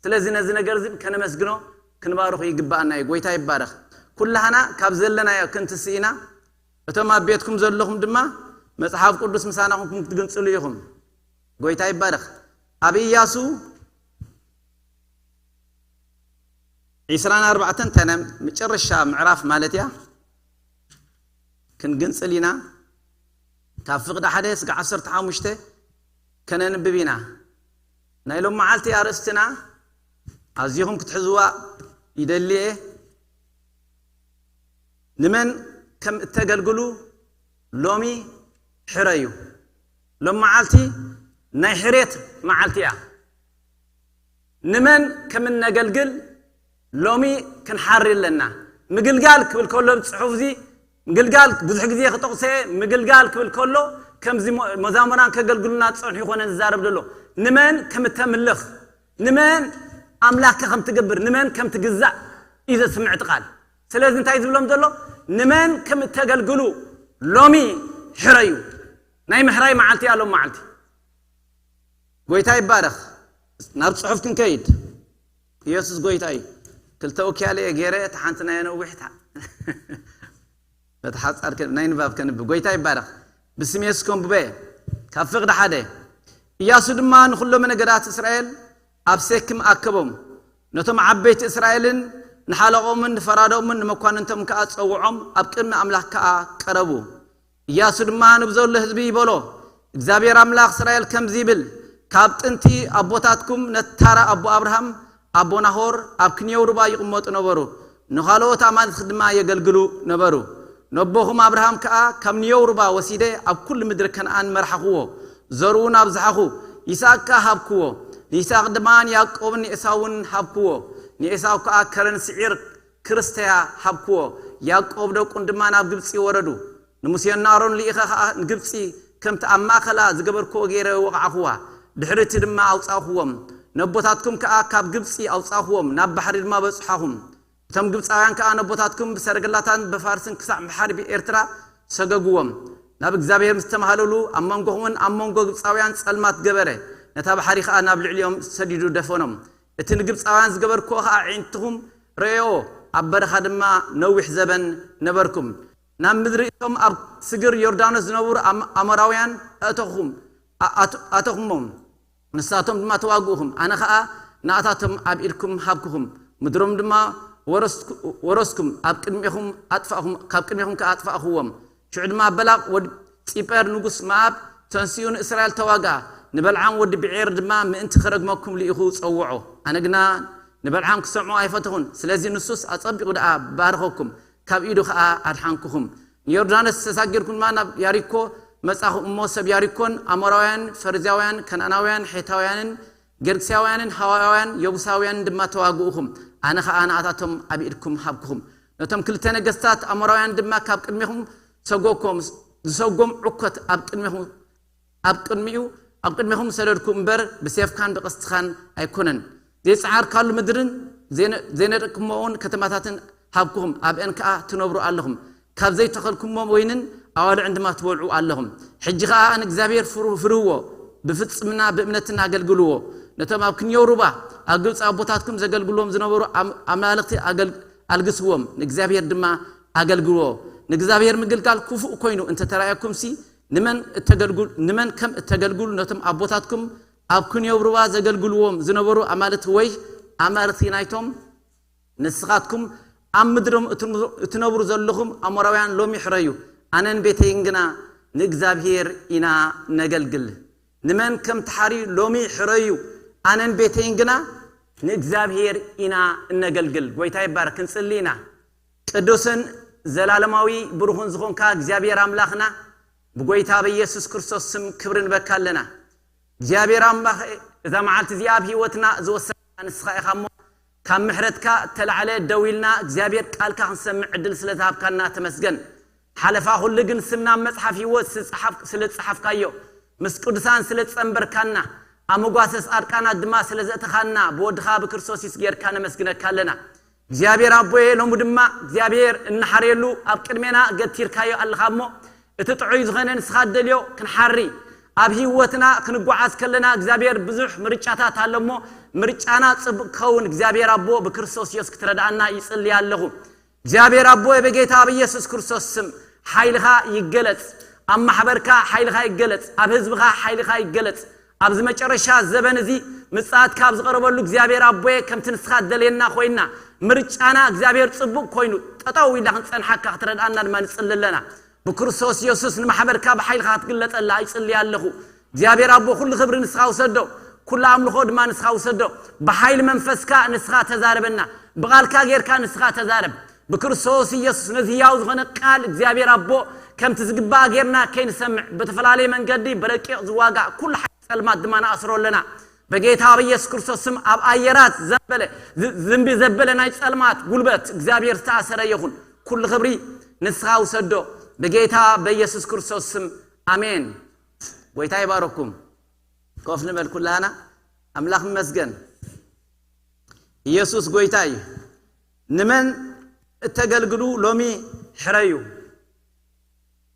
ስለዚ ነዚ ነገር እዚ ከነመስግኖ ክንባርኹ ይግባኣና እዩ። ጎይታ ይባረኽ። ኩላህና ካብ ዘለናዮ ክንትስእ ኢና። እቶም ኣብ ቤትኩም ዘለኹም ድማ መጽሓፍ ቅዱስ ምሳናኹም ክትግንጽሉ ኢኹም። ጎይታ ይባረኽ። ኣብ ኢያሱ ዕስራን ኣርባዕተን ተነ መጨረሻ ምዕራፍ ማለት እያ። ክንግንጽል ኢና። ካብ ፍቕዲ ሓደ እስከ ዓሰርተ ሓሙሽተ ከነንብብ ኢና። ናይ ሎም መዓልቲ ኣርእስትና ኣዚኹም ክትሕዝዋ ይደሊ እየ። ንመን ከም እተገልግሉ ሎሚ ሕረዩ። ሎም መዓልቲ ናይ ሕሬት መዓልቲ እያ። ንመን ከም እነገልግል ሎሚ ክንሓሪ ኣለና። ምግልጋል ክብል ከሎ ጽሑፍ እዚ ምግልጋል ብዙሕ ግዜ ክጠቕሰ፣ ምግልጋል ክብል ከሎ ከምዚ ሞ-፣ መዛሙራን ከገልግሉና ዝጸንሑ ይኾነ ዝዛረብ ዘሎ። ንመን ከም እተምልኽ፣ ንመን ኣምላክካ ከም ትገብር፣ ንመን ከም ትግዛእ እዩ ዘስምዕ እቲ ቃል። ስለዚ እንታይ ዝብሎም ዘሎ? ንመን ከም እተገልግሉ ሎሚ ሕረዩ። ናይ ምሕራይ መዓልቲ እያ ሎም መዓልቲ። ጎይታ ይባረኽ። ናብ ጽሑፍ ክንከይድ። ኢየሱስ ጎይታ እዩ። ክልተ ወኪያለ እየ ገይረ፣ እታ ሓንቲ ናይ ነዊሕታ። በቲ ሓጻር ከ-፣ ናይ ንባብ ከንብብ። ጎይታ ይባረኽ። ብስም የሱስ ከንብበ። ካብ ፍቕዲ ሓደ። ኢያሱ ድማ ንኹሎም ነገዳት እስራኤል ኣብ ሴክም ኣከቦም። ነቶም ዓበይቲ እስራኤልን ንሓለቆምን ንፈራዶምን ንመኳንንቶም ከኣ ጸውዖም፣ ኣብ ቅድሚ ኣምላኽ ከኣ ቀረቡ። ኢያሱ ድማ ንብዘሎ ህዝቢ ይበሎ፣ እግዚኣብሔር ኣምላኽ እስራኤል ከምዚ ይብል፣ ካብ ጥንቲ ኣቦታትኩም ነታራ ኣቦ ኣብርሃም፣ ኣቦ ናሆር ኣብ ክንየው ሩባ ይቕመጡ ነበሩ፣ ንኻልኦት ኣማልኽቲ ድማ የገልግሉ ነበሩ። ነቦኹም ኣብርሃም ከኣ ካብ ንየው ሩባ ወሲደ ኣብ ኩሉ ምድሪ ከነኣን መርሓኽዎ፣ ዘርኡን ኣብዝሓኹ፣ ይስሐቅ ከኣ ሃብክዎ። ንይስሐቅ ድማ ንያዕቆብን ንኤሳውን ሃብክዎ። ንኤሳው ከኣ ከረን ስዒር ክርስተያ ሃብክዎ። ያዕቆብ ደቁን ድማ ናብ ግብጺ ወረዱ። ንሙሴን ንኣሮን ልኢኸ ኸኣ ንግብጺ፣ ከምቲ ኣብ ማእከላ ዝገበርክዎ ገይረ ወቕዓኽዋ። ድሕሪ እቲ ድማ ኣውጻእኽዎም። ነቦታትኩም ከኣ ካብ ግብጺ ኣውጻእኽዎም፣ ናብ ባሕሪ ድማ በጽሓኹም። እቶም ግብጻውያን ከኣ ነቦታትኩም ብሰረገላታን ብፋርስን ክሳዕ ባሕሪ ብኤርትራ ሰገግዎም። ናብ እግዚኣብሔር ምስ ተማህለሉ፣ ኣብ መንጎኹምን ኣብ መንጎ ግብጻውያን ጸልማት ገበረ። ነታ ባሕሪ ከኣ ናብ ልዕሊኦም ሰዲዱ ደፈኖም። እቲ ንግብጻውያን ዝገበርክዎ ኸኣ ኣዒንትኹም ረእዮ፣ ኣብ በረኻ ድማ ነዊሕ ዘበን ነበርኩም። ናብ ምድሪ እቶም ኣብ ስግር ዮርዳኖስ ዝነብሩ ኣም-፣ ኣሞራውያን ኣእተኹም፣ ኣ-፣ ኣት-፣ ኣተኹሞም፣ ንሳቶም ድማ ተዋግኡኹም። ኣነ ኸኣ ንኣታቶም ኣብ ኢድኩም ሃብኩኹም፣ ምድሮም ድማ ወረስኩ-፣ ወረስኩም፣ ኣብ ቅድሜኹም ኣጥፋእኹም፣ ካብ ቅድሜኹም ከኣ ኣጥፋእኽዎም። ሽዑ ድማ በላቕ ወዲ ጺጳር ንጉስ መኣብ ተንሲኡ ንእስራኤል ተዋግኣ። ንበልዓም ወዲ ብዔር ድማ ምእንቲ ክረግመኩም ልኢኹ ጸውዖ። ኣነ ግና ንበልዓም ክሰምዖ ኣይፈተኹን። ስለዚ ንሱስ ኣጸቢቑ ደኣ ባረኸኩም፣ ካብ ኢዱ ኸኣ ኣድሓንኩኹም። ንዮርዳኖስ ተሳጊርኩም ድማ ናብ ያሪኮ መጻኹ እሞ፣ ሰብ ያሪኮን ኣሞራውያን፣ ፈርዛውያን፣ ከነኣናውያን፣ ሔታውያንን፣ ገርግሳውያንን፣ ሃዋውያን፣ የቡሳውያንን ድማ ተዋግኡኹም። ኣነ ኸኣ ንኣታቶም ኣብ ኢድኩም ሃብኩኹም። ነቶም ክልተ ነገስታት ኣሞራውያን ድማ ካብ ቅድሜኹም ሰጎኩም፣ ዝሰጎም ዕኮት ኣብ ቅድሜኹም፣ ኣብ ቅድሚኡ፣ ኣብ ቅድሜኹም ሰደድኩ እምበር፣ ብሴፍካን ብቐስትኻን ኣይኮነን። ዘይጸዓርካሉ ምድርን ዘይነ-፣ ዘይነደቅኩሞውን ከተማታትን ሃብኩኹም፣ ኣብአን ከኣ ትነብሩ ኣለኹም። ካብ ዘይተኸልኩሞ ወይንን ኣዋልዕን ድማ ትበልዑ ኣለኹም። ሕጂ ኸኣ ንእግዚኣብሔር ፍሩ-፣ ፍርህዎ፣ ብፍጽምና ብእምነትን ኣገልግልዎ። ነቶም ኣብ ክንየው ሩባ ኣብ ግብጺ ኣቦታትኩም ዘገልግልዎም ዝነበሩ ኣም-፣ ኣማልኽቲ ኣገል-፣ ኣልግስዎም፣ ንእግዚኣብሔር ድማ ኣገልግልዎ። ንእግዚኣብሔር ምግልጋል ክፉእ ኮይኑ እንተተራእየኩምሲ፣ ንመን እተገልግሉ-፣ ንመን ከም እተገልግሉ ነቶም ኣቦታትኩም ኣብ ክንየው ሩባ ዘገልግልዎም ዝነበሩ ኣማልኽቲ ወይ ኣማልኽቲ ናይቶም ንስኻትኩም ኣብ ምድሮም እትኑ-፣ እትነብሩ ዘለኹም ኣሞራውያን ሎሚ ሕረዩ። ኣነን ቤተይን ግና ንእግዚኣብሔር ኢና ነገልግል። ንመን ከም ትሓርዩ ሎሚ ሕረዩ። ኣነን ቤተይን ግና ንእግዚኣብሔር ኢና እነገልግል። ጎይታ ይባረክ። ክንጽሊ ኢና። ቅዱስን ዘላለማዊ ብሩኽን ዝኾንካ እግዚኣብሔር ኣምላኽና፣ ብጎይታ በኢየሱስ ክርስቶስ ስም ክብሪ ንበካ ኣለና። እግዚኣብሔር ኣምላኽ፣ እዛ መዓልቲ እዚኣ ኣብ ህይወትና ዝወሰንካ ንስኻ ኢኻ እሞ፣ ካብ ምሕረትካ እተላዕለ ደው ኢልና እግዚኣብሔር ቃልካ ክንሰምዕ ዕድል ስለ ዝሃብካና ተመስገን። ሓለፋ ኩሉ ግን ስምና ኣብ መጽሓፍ ህይወት ስለ ዝጸሓፍ-፣ ስለ ዝጸሓፍካዮ፣ ምስ ቅዱሳን ስለ ዝጸንበርካና፣ ኣብ መጓሰ ጻድቃናት ድማ ስለ ዘእተኻና፣ ብወድኻ ብክርስቶስ የሱስ ጌርካ ነመስግነካ ኣለና። እግዚኣብሔር ኣቦየ፣ ሎሚ ድማ እግዚኣብሔር እንሓርየሉ ኣብ ቅድሜና ገቲርካዮ ኣለኻ እሞ፣ እቲ ጥዑይ ዝኾነ ንስኻ እትደልዮ ክንሓሪ፣ ኣብ ህይወትና ክንጓዓዝ ከለና እግዚኣብሔር ብዙሕ ምርጫታት ኣሎ እሞ፣ ምርጫና ጽቡቕ ክኸውን እግዚኣብሔር ኣቦ ብክርስቶስ ኢየሱስ ክትረድኣና ይጽሊ ኣለኹ። እግዚኣብሔር ኣቦ በጌታ ብኢየሱስ ክርስቶስ ስም ሓይልኻ ይገለጽ። ኣብ ማሕበርካ ሓይልኻ ይገለጽ። ኣብ ህዝብኻ ሓይልኻ ይገለጽ። ኣብዚ መጨረሻ ዘበን እዚ ምጽኣትካ ኣብ ዝቐረበሉ እግዚኣብሔር ኣቦየ ከምቲ ንስኻ ደልየና ኮይና ምርጫና እግዚኣብሔር ጽቡቕ ኮይኑ ጠጠው ኢልና ክንጸንሓካ ክትረድኣና ድማ ንጽሊ ኣለና። ብክርስቶስ ኢየሱስ ንማሕበርካ ብሓይልኻ ክትግለጸላ ይጽሊ ኣለኹ። እግዚኣብሔር ኣቦ ኩሉ ክብሪ ንስኻ ውሰዶ፣ ኩሉ ኣምልኾ ድማ ንስኻ ውሰዶ። ብሓይሊ መንፈስካ ንስኻ ተዛረበና፣ ብቓልካ ጌርካ ንስኻ ተዛረብ። ብክርስቶስ ኢየሱስ ነዚ ህያው ዝኾነ ቃል እግዚኣብሔር ኣቦ ከምቲ ዝግባእ ጌርና ከይንሰምዕ ብተፈላለየ መንገዲ ብረቂቕ ዝዋጋእ ኩሉ ሓይሊ ጸልማት ድማ ንኣስሮ ኣለና። በጌታ በኢየሱስ ክርስቶስ ስም ኣብ ኣየራት ዘንበለ ዝንቢ ዘበለ ናይ ጸልማት ጉልበት እግዚኣብሔር ዝተኣሰረ ይኹን። ኩሉ ክብሪ ንስኻ ውሰዶ። በጌታ በኢየሱስ ክርስቶስ ስም ኣሜን። ጎይታ ይባረኩም። ኮፍ ንበል ኩላና። ኣምላኽ ይመስገን። ኢየሱስ ጎይታ እዩ። ንመን እተገልግሉ ሎሚ ሕረዩ።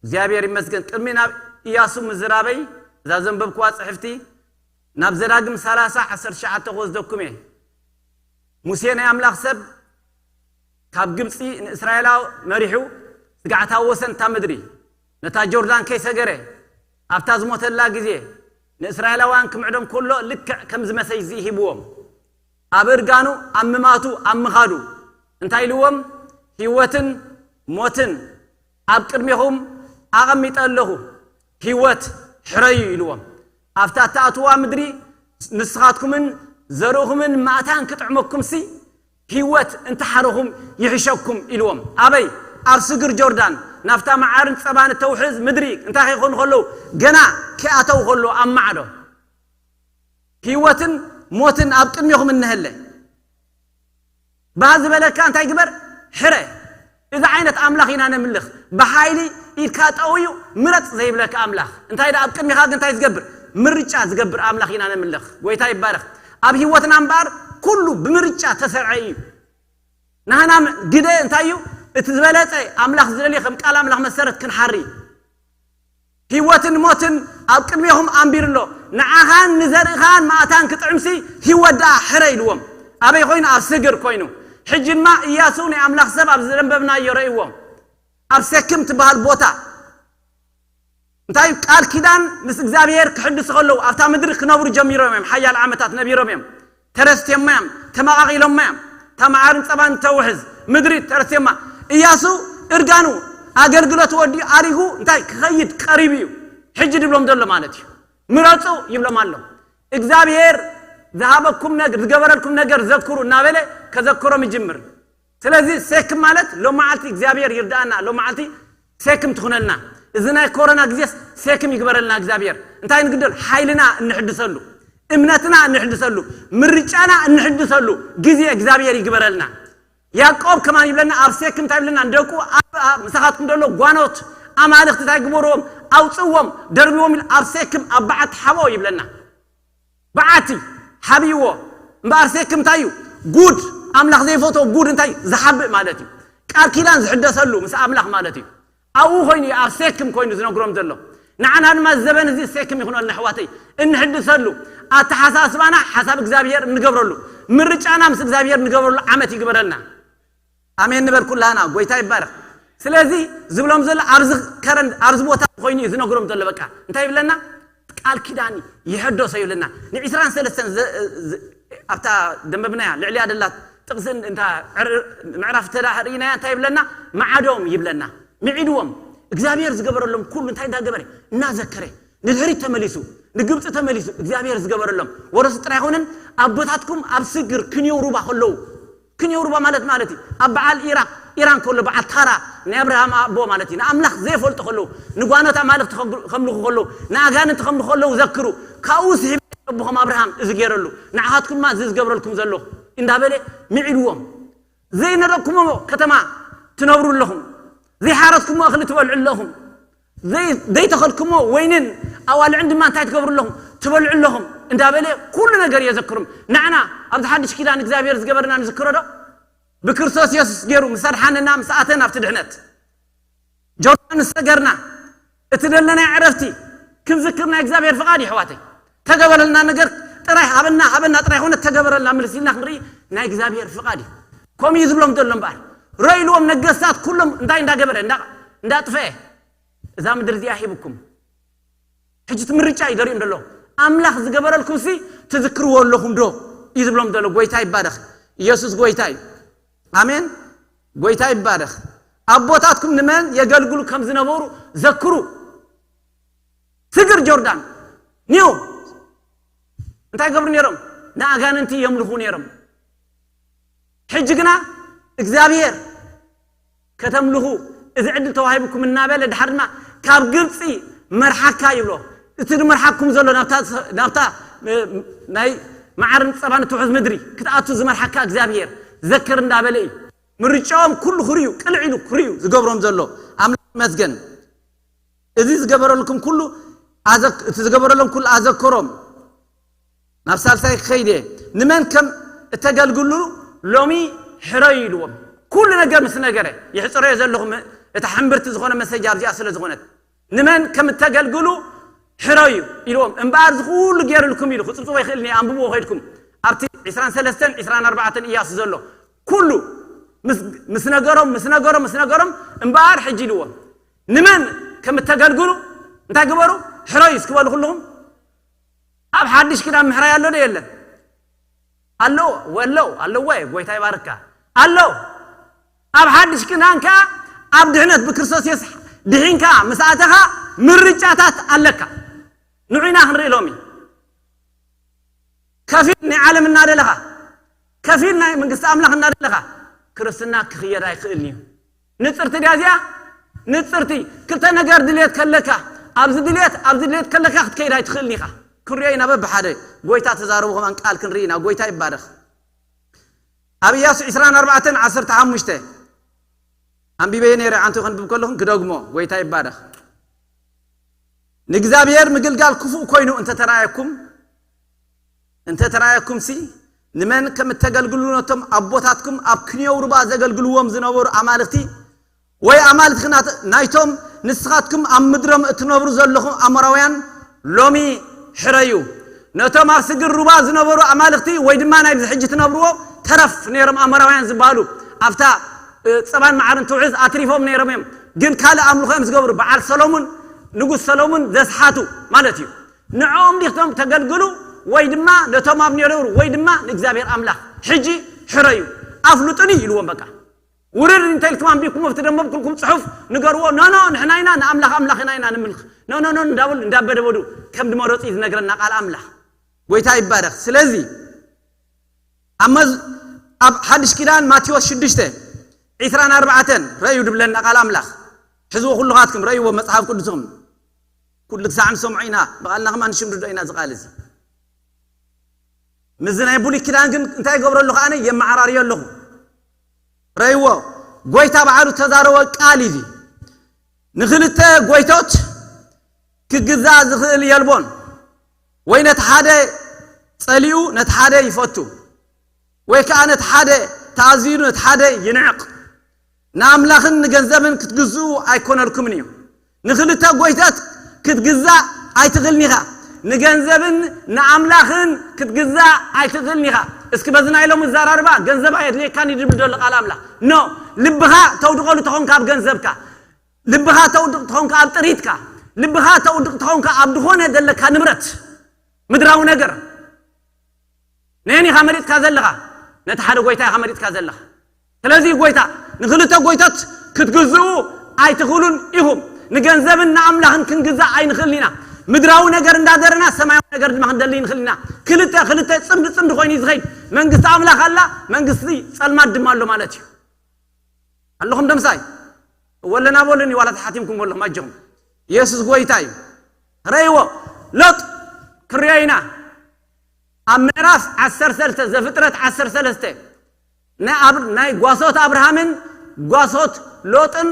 እግዚኣብሔር ይመስገን። ቅድሚ ናብ ኢያሱ ምዝራበይ እዛ ዘንበብኩዋ ጽሕፍቲ ናብ ዘዳግም ሰላሳ ዓሰርተ ትሽዓተ ክወስደኩም እየ። ሙሴ ናይ ኣምላኽ ሰብ ካብ ግብጺ ንእስራኤላዊ መሪሑ ስጋዕታ ወሰን እታ ምድሪ ነታ ጆርዳን ከይሰገረ ኣብታ ዝሞተላ ግዜ ንእስራኤላውያን ክምዕዶም ከሎ ልክዕ ከም ዝመሰይ ሂብዎም ኣብ እርጋኑ ኣብ ምማቱ ኣብ ምኻዱ እንታይ ኢልዎም? ህይወትን ሞትን ኣብ ቅድሜኹም ኣቐሚጠ ኣለኹ፣ ህይወት ሕረዩ ኢልዎም። ኣብታ እትኣትዋ ምድሪ ንስኻትኩምን ዘርእኹምን ማእታን ክጥዕመኩምሲ ህይወት እንተሓረኹም ይሕሸኩም ኢልዎም። ኣበይ? ኣብ ስግር ጆርዳን ናብታ መዓርን ጸባን እተውሕዝ ምድሪ እንታይ ከይኮኑ ከለዉ ገና ከይኣተው ከሎ ኣብ ማዕዶ ህይወትን ሞትን ኣብ ቅድሜኹም እንሀለ ባህ ዝበለካ እንታይ ግበር? ሕረ። እዚ ዓይነት ኣምላኽ ኢና ነምልኽ። ብሓይሊ ኢድካ ጠውዩ ምረጽ ዘይብለካ ኣምላኽ እንታይ ደኣ ኣብ ቅድሚኻ ግን እንታይ ዝገብር? ምርጫ ዝገብር ኣምላኽ ኢና ነምልኽ። ጎይታ ይባረኽ። ኣብ ህይወትና እምበኣር ኩሉ ብምርጫ ተሰርዐ እዩ። ናህና ግደ እንታይ እዩ? እቲ ዝበለጸ ኣምላኽ ዝደልዮ ከም ቃል ኣምላኽ መሰረት ክንሓሪ ህይወትን ሞትን ኣብ ቅድሜኹም ኣንቢሩ ኣሎ። ንዓኻን ንዘርእኻን ማእታን ክጥዕምሲ ህይወት ደኣ ሕረ ኢልዎም። ኣበይ ኮይኑ? ኣብ ስግር ኮይኑ። ሕጂ ድማ ኢያሱ ናይ ኣምላኽ ሰብ ኣብ ዘንበብናዮ ረእይዎም ኣብ ሴክም ትበሃል ቦታ እንታይ ቃል ኪዳን ምስ እግዚኣብሔር ክሕድሱ ከለዉ ኣብታ ምድሪ ክነብሩ ጀሚሮም እዮም። ሓያል ዓመታት ነቢሮም እዮም። ተረስቴማ እዮም። ተመቓቒሎማ እዮም። እታ መዓርን ጸባን ተውሕዝ ምድሪ ተረስቴማ። ኢያሱ እርጋኑ ኣገልግሎት ወዲ ኣሪጉ እንታይ ክኸይድ ቀሪቡ እዩ። ሕጂ ድብሎም ዘሎ ማለት እዩ። ምረጹ ይብሎም ኣሎ። እግዚኣብሔር ዝሃበኩም ነገር ዝገበረልኩም ነገር ዘክሩ እናበለ ከዘክሮም ይጅምር። ስለዚ ሴክም ማለት ሎመዓልቲ እግዚኣብሔር ይርዳእና። ሎመዓልቲ ሴክም ትኹነልና። እዚ ናይ ኮሮና ግዜስ ሴክም ይግበረልና እግዚኣብሔር። እንታይ ንግደል? ሓይልና እንሕድሰሉ፣ እምነትና እንሕድሰሉ፣ ምርጫና እንሕድሰሉ ግዜ እግዚኣብሔር ይግበረልና። ያዕቆብ ከማን ይብለና ኣብ ሴክም እንታይ ይብለና? ንደቁ ኣብ ምሳኻትኩም ዘሎ ጓኖት ኣማልኽቲ እንታይ ግበርዎም? ኣውፅዎም፣ ደርብዎም ኢሉ ኣብ ሴክም ኣብ በዓቲ ሓቦ ይብለና። በዓቲ ሓብይዎ እምበኣር ሴክም እንታይ እዩ? ጉድ፣ ኣምላኽ ዘይፈትዎ ጉድ እንታይ ዝሓብእ ማለት እዩ። ቃል ኪዳን ዝሕደሰሉ ምስ ኣምላኽ ማለት እዩ። ኣብኡ ኮይኑ እዩ ኣብ ሴክም ኮይኑ ዝነግሮም ዘሎ። ንዓና ድማ ዘበን እዚ ሴክም ይኹነልና ኣሕዋተይ፣ እንሕድሰሉ ኣተሓሳስባና ሓሳብ እግዚኣብሔር እንገብረሉ፣ ምርጫና ምስ እግዚኣብሔር እንገብረሉ ዓመት ይግበረልና። ኣሜን ንበል ኩላና። ጎይታ ይባረክ። ስለዚ ዝብሎም ዘሎ ኣብዚ ከረን ኣብዚ ቦታ ኮይኑ እዩ ዝነግሮም ዘሎ። በቃ እንታይ ይብለና? ቃል ኪዳን ይሕደሶ ይብለና። ን23 ኣብታ ደንበብናያ ልዕሊያ ደላት ጥቕሲ እንታ ምዕራፍ እንተ ርኢናያ እንታይ ይብለና? መዓዶም ይብለና። ምዒድዎም እግዚኣብሔር ዝገበረሎም ኩሉ እንታይ እንዳገበረ እናዘከረ ንድሕሪት ተመሊሱ ንግብፂ ተመሊሱ እግዚኣብሔር ዝገበረሎም ወረሱ ጥራይ ይኮነን። ኣቦታትኩም ኣብ ስግር ክንየው ሩባ ከለዉ ክንየው ሩባ ማለት ማለት እዩ። ኣብ በዓል ኢራቅ ኢራን ከሎ በዓል ታራ ናይ ኣብርሃም ኣቦ ማለት እዩ። ንኣምላኽ ዘይፈልጡ ከለዉ ንጓኖት ኣማልኽቲ ከምልኹ ከለዉ ንኣጋንንቲ ከምልኹ ከለዉ ዘክሩ። ካብኡ ስሒብ ኣቦኹም ኣብርሃም እዚ ገይረሉ ንዓኻትኩም ድማ እዚ ዝገብረልኩም ዘለኹ እንዳበለ ምዒድዎም። ዘይነደቅኩሞ ከተማ ትነብሩ ኣለኹም። ዘይሓረስኩሞ እኽሊ ትበልዑ ኣለኹም። ዘይተኸልኩሞ ወይንን ኣዋልዕን ድማ እንታይ ትገብሩ ኣለኹም? ትበልዑ ኣለኹም እንዳበለ ኩሉ ነገር የዘክሩም። ንዓና ኣብዚ ሓድሽ ኪዳን እግዚኣብሔር ዝገበርና ንዝክሮ ዶ? ብክርስቶስ የሱስ ገይሩ ምስ ኣድሓነና ምስ ኣተና ኣብቲ ድሕነት ጆርዳን ዝሰገርና እቲ ዘለናይ ዕረፍቲ ክንዝክር ናይ እግዚኣብሔር ፍቓድ ይሕዋተይ። ተገበረልና ነገር ጥራይ ሃበና፣ ሃበና ጥራይ ኾነ ተገበረልና፣ ምልስ ኢልና ክንርኢ ናይ እግዚኣብሔር ፍቓድ እዩ። ከምኡ እዩ ዝብሎም ዘሎ እምበኣር። ረኢልዎም ነገስታት ኩሎም እንታይ እንዳገበረ፣ እንዳ-፣ እንዳጥፈኤ። እዛ ምድሪ እዚኣ ሂብኩም። ሕጂ እቲ ምርጫ እዩ ዘርእዮም ዘሎ። ኣምላኽ ዝገበረልኩም ሲ ትዝክርዎ ኣለኹም ዶ? እዩ ዝብሎም ዘሎ። ጎይታ ይባረኽ። ኢየሱስ ጎይታ እዩ። ኣሜን። ጎይታ ይባረኽ። ኣቦታትኩም ንመን የገልግሉ ከም ዝነበሩ ዘክሩ። ስግር ጆርዳን። ኒው። እንታይ ገብሩ ነይሮም? ንኣጋንንቲ የምልኹ ነይሮም። ሕጂ ግና እግዚኣብሔር ከተምልኹ እዚ ዕድል ተዋሂብኩም እናበለ ድሓር ድማ ካብ ግብፂ መርሓካ ይብሎ። እቲ ዝመርሓኩም ዘሎ ናብታ፣ ናብታ፣ እ፣ ናይ መዓርን ጸባን እትውሕዝ ምድሪ ክትኣቱ ዝመርሓካ እግዚኣብሔር ዘክር እንዳበለ እዩ። ምርጫኦም ኩሉ ክርእዩ፣ ቅልዕ ኢሉ ክርእዩ ዝገብሮም ዘሎ ኣምላኽ ይመስገን። እዚ ዝገበረልኩም ኩሉ ኣዘክ-፣ እቲ ዝገበረሎም ኩሉ ኣዘከሮም። ናብ ሳልሳይ ክኸይድ እየ። ንመን ከም እተገልግሉ ሎሚ ሕረዩ ኢልዎም። ኩሉ ነገር ምስ ነገረ፣ ይሕጽረዮ ዘለኹም እታ ሕምብርቲ ዝኾነ መሰጃ ኣብዚኣ ስለ ዝኾነት፣ ንመን ከም እተገልግሉ ሕረዩ ኢልዎም። እምበኣር እዚ ኩሉ ገይሩልኩም ኢሉ ክጽብጽቦ ይኽእል እየ፣ ኣንብብዎ ከይድኩም። ኣብቲ ዕስራን ሰለስተን ዕስራን ኣርባዕተን ኢያሱ ዘሎ ኩሉ ምስ፣ ምስ ነገሮም፣ ምስ ነገሮም፣ ምስ ነገሮም፣ እምበኣር ሕጂ ኢልዎም። ንመን ከም እተገልግሉ እንታይ ግበሩ? ሕረዩ እስኪ በሉ ኩልኹም። ኣብ ሓድሽ ኪዳን ምሕራይ ኣሎ ዶ የለን? ኣሎ፣ ወለው፣ ኣለዎ፣ ጎይታ ይባርካ። ኣሎ። ኣብ ሓድሽ ኪዳን ከኣ ኣብ ድሕነት ብክርስቶስ የሱስ ድሒንካ ምስ ኣተኻ ምርጫታት ኣለካ። ንዑ ኢና ክንርኢ ሎሚ። ከፊል ናይ ዓለም እናደለኻ፣ ከፊል ናይ መንግስቲ ኣምላኽ እናደለኻ፣ ክርስትና ክኽየድ ኣይክእልን እዩ። ንጽርቲ ድያ እዚኣ? ንጽርቲ። ክልተ ነገር ድልየት ከለካ፣ ኣብዚ ድልየት፣ ኣብዚ ድልየት ከለካ ክትከይድ ኣይትኽእልን ኢኻ። ክንሪኦ ኢና በብሓደ። ጎይታ ተዛረቡ ከማን ቃል ክንርኢ ኢና። ጎይታ ይባረኽ። ኣብ ኢያሱ ዕስራን ኣርባዕተን ዓሰርተ ሓሙሽተ ኣንቢበዮ ነይረ፣ ኣንቱ ከንብብ ከለኹም ክደግሞ። ጎይታ ይባረኽ። ንእግዚኣብሔር ምግልጋል ክፉእ ኮይኑ እንተተራእየኩም፣ እንተተራእየኩም ሲ፣ ንመን ከም እተገልግሉ ነቶም ኣቦታትኩም ኣብ ክንዮው ሩባ ዘገልግልዎም ዝነበሩ ኣማልኽቲ ወይ ኣማልኽቲ ናት-፣ ናይቶም ንስኻትኩም ኣብ ምድሮም እትነብሩ ዘለኹም ኣሞራውያን ሎሚ ሕረዩ። ነቶም ኣብ ስግር ሩባ ዝነበሩ ኣማልኽቲ ወይ ድማ ናይ ብዚ ሕጂ ትነብርዎ ተረፍ ነይሮም ኣሞራውያን ዝበሃሉ ኣብታ፣ እ፣ ጸባን መዓርን ትውሕዝ ኣትሪፎም ነይሮም እዮም። ግን ካልእ ኣምልኾ እዮም ዝገብሩ። በዓል ሰሎሙን፣ ንጉስ ሰሎሙን ዘስሓቱ ማለት እዩ። ንዕኦም ዲኽቶም ተገልግሉ ወይ ድማ ነቶም ኣብ ነይረብሩ ወይ ድማ ንእግዚኣብሔር ኣምላኽ? ሕጂ ሕረዩ፣ ኣፍልጡኒ ኢልዎም። በቃ ውርድ እንተ ኢልኩም ኣንቢብኩም ኣብቲ ደንበብኩልኩም ጽሑፍ ንገርዎ። ኖ፣ ኖ፣ ንሕና ኢና ንኣምላኽ ኣምላኽ ኢና፣ ኢና ንምልኽ። ኖ፣ ኖ፣ ኖ እንዳበሉ እንዳበደበዱ ከም ዝመረጹ እዩ ዝነግረና ቃል ኣምላኽ። ጎይታ ይባረኽ። ስለዚ ኣብ መዝ-፣ ኣብ ሓድሽ ኪዳን ማቴዎስ ሽዱሽተ ዕስራን ኣርባዕተን ረእዩ ድብለና ቃል ኣምላኽ። ሕዝዎ ኩልኻትኩም ረእይዎ መጽሓፍ ቅዱስኹም። ኩሉ ክሳዕ ንሰምዖ ኢና፣ ብቓልና ከማን ንሽምድዶ ኢና እዚ ቃል እዚ። ምስዚ ናይ ብሉይ ኪዳን ግን እንታይ ይገብሮ ኣለኹ ኣነ? የመዓራርዮ ኣለኹ። ረእይዎ፣ ጎይታ ባዕሉ ተዛረቦ ቃል እዩ። ንኽልተ ጎይቶት ክግዛእ ዝኽእል የልቦን። ወይ ነቲ ሓደ ጸሊኡ ነቲ ሓደ ይፈቱ፣ ወይ ከኣ ነቲ ሓደ ተኣዝዩ ነቲ ሓደ ይንዕቕ። ንኣምላኽን ንገንዘብን ክትግዝኡ ኣይኮነልኩምን እዩ። ንኽልተ ጎይታት ክትግዛእ ኣይትኽእልን ኢኻ። ንገንዘብን ንኣምላኽን ክትግዛእ ኣይትኽእልን ኢኻ። እስኪ በዚ ናይ ሎሚ ኣዘራርባ ገንዘብ ኣየድልየካን እዩ ዝብል ዘሎ ቃል ኣምላኽ። ኖ፣ ልብኻ ተውድቐሉ ተኾንካ ኣብ ገንዘብካ፣ ልብኻ ተውድቕ ተኾንካ ኣብ ጥሪትካ፣ ልብኻ ተውድቕ ተኾንካ ኣብ ዝኾነ ዘለካ ንብረት፣ ምድራዊ ነገር፣ ነየን ኢኻ መሪጽካ ዘለኻ? ነቲ ሓደ ጎይታ ኢኻ መሪጽካ ዘለኻ። ስለዚ ጎይታ፣ ንኽልተ ጎይቶት ክትግዝኡ ኣይትኽእሉን ኢኹም። ንገንዘብን ንኣምላኽን ክንግዛእ ኣይንኽእልን ኢና። ምድራዊ ነገር እንዳደረና ሰማያዊ ነገር ድማ ክንደሊ ንኽእል ኢና። ክልተ፣ ክልተ ጽምዲ ጽምዲ ኮይኑ እዩ ዝኸይድ። መንግስቲ ኣምላኽ ኣላ፣ መንግስቲ ጸልማት ድማ ኣሎ ማለት እዩ። ኣለኹም ደምሳይ? ወለና በሉኒ፣ ዋላ ተሓቲምኩም ኣለኹም፣ ኣጆኹም። ኢየሱስ ጎይታ እዩ። ረእይዎ፣ ሎጥ ክንሪኦ ኢና። ኣብ ምዕራፍ ዓሰርተ ሰለስተ፣ ዘፍጥረት ዓሰርተ ሰለስተ፣ ናይ ኣብ-፣ ናይ ጓሶት ኣብርሃምን ጓሶት ሎጥን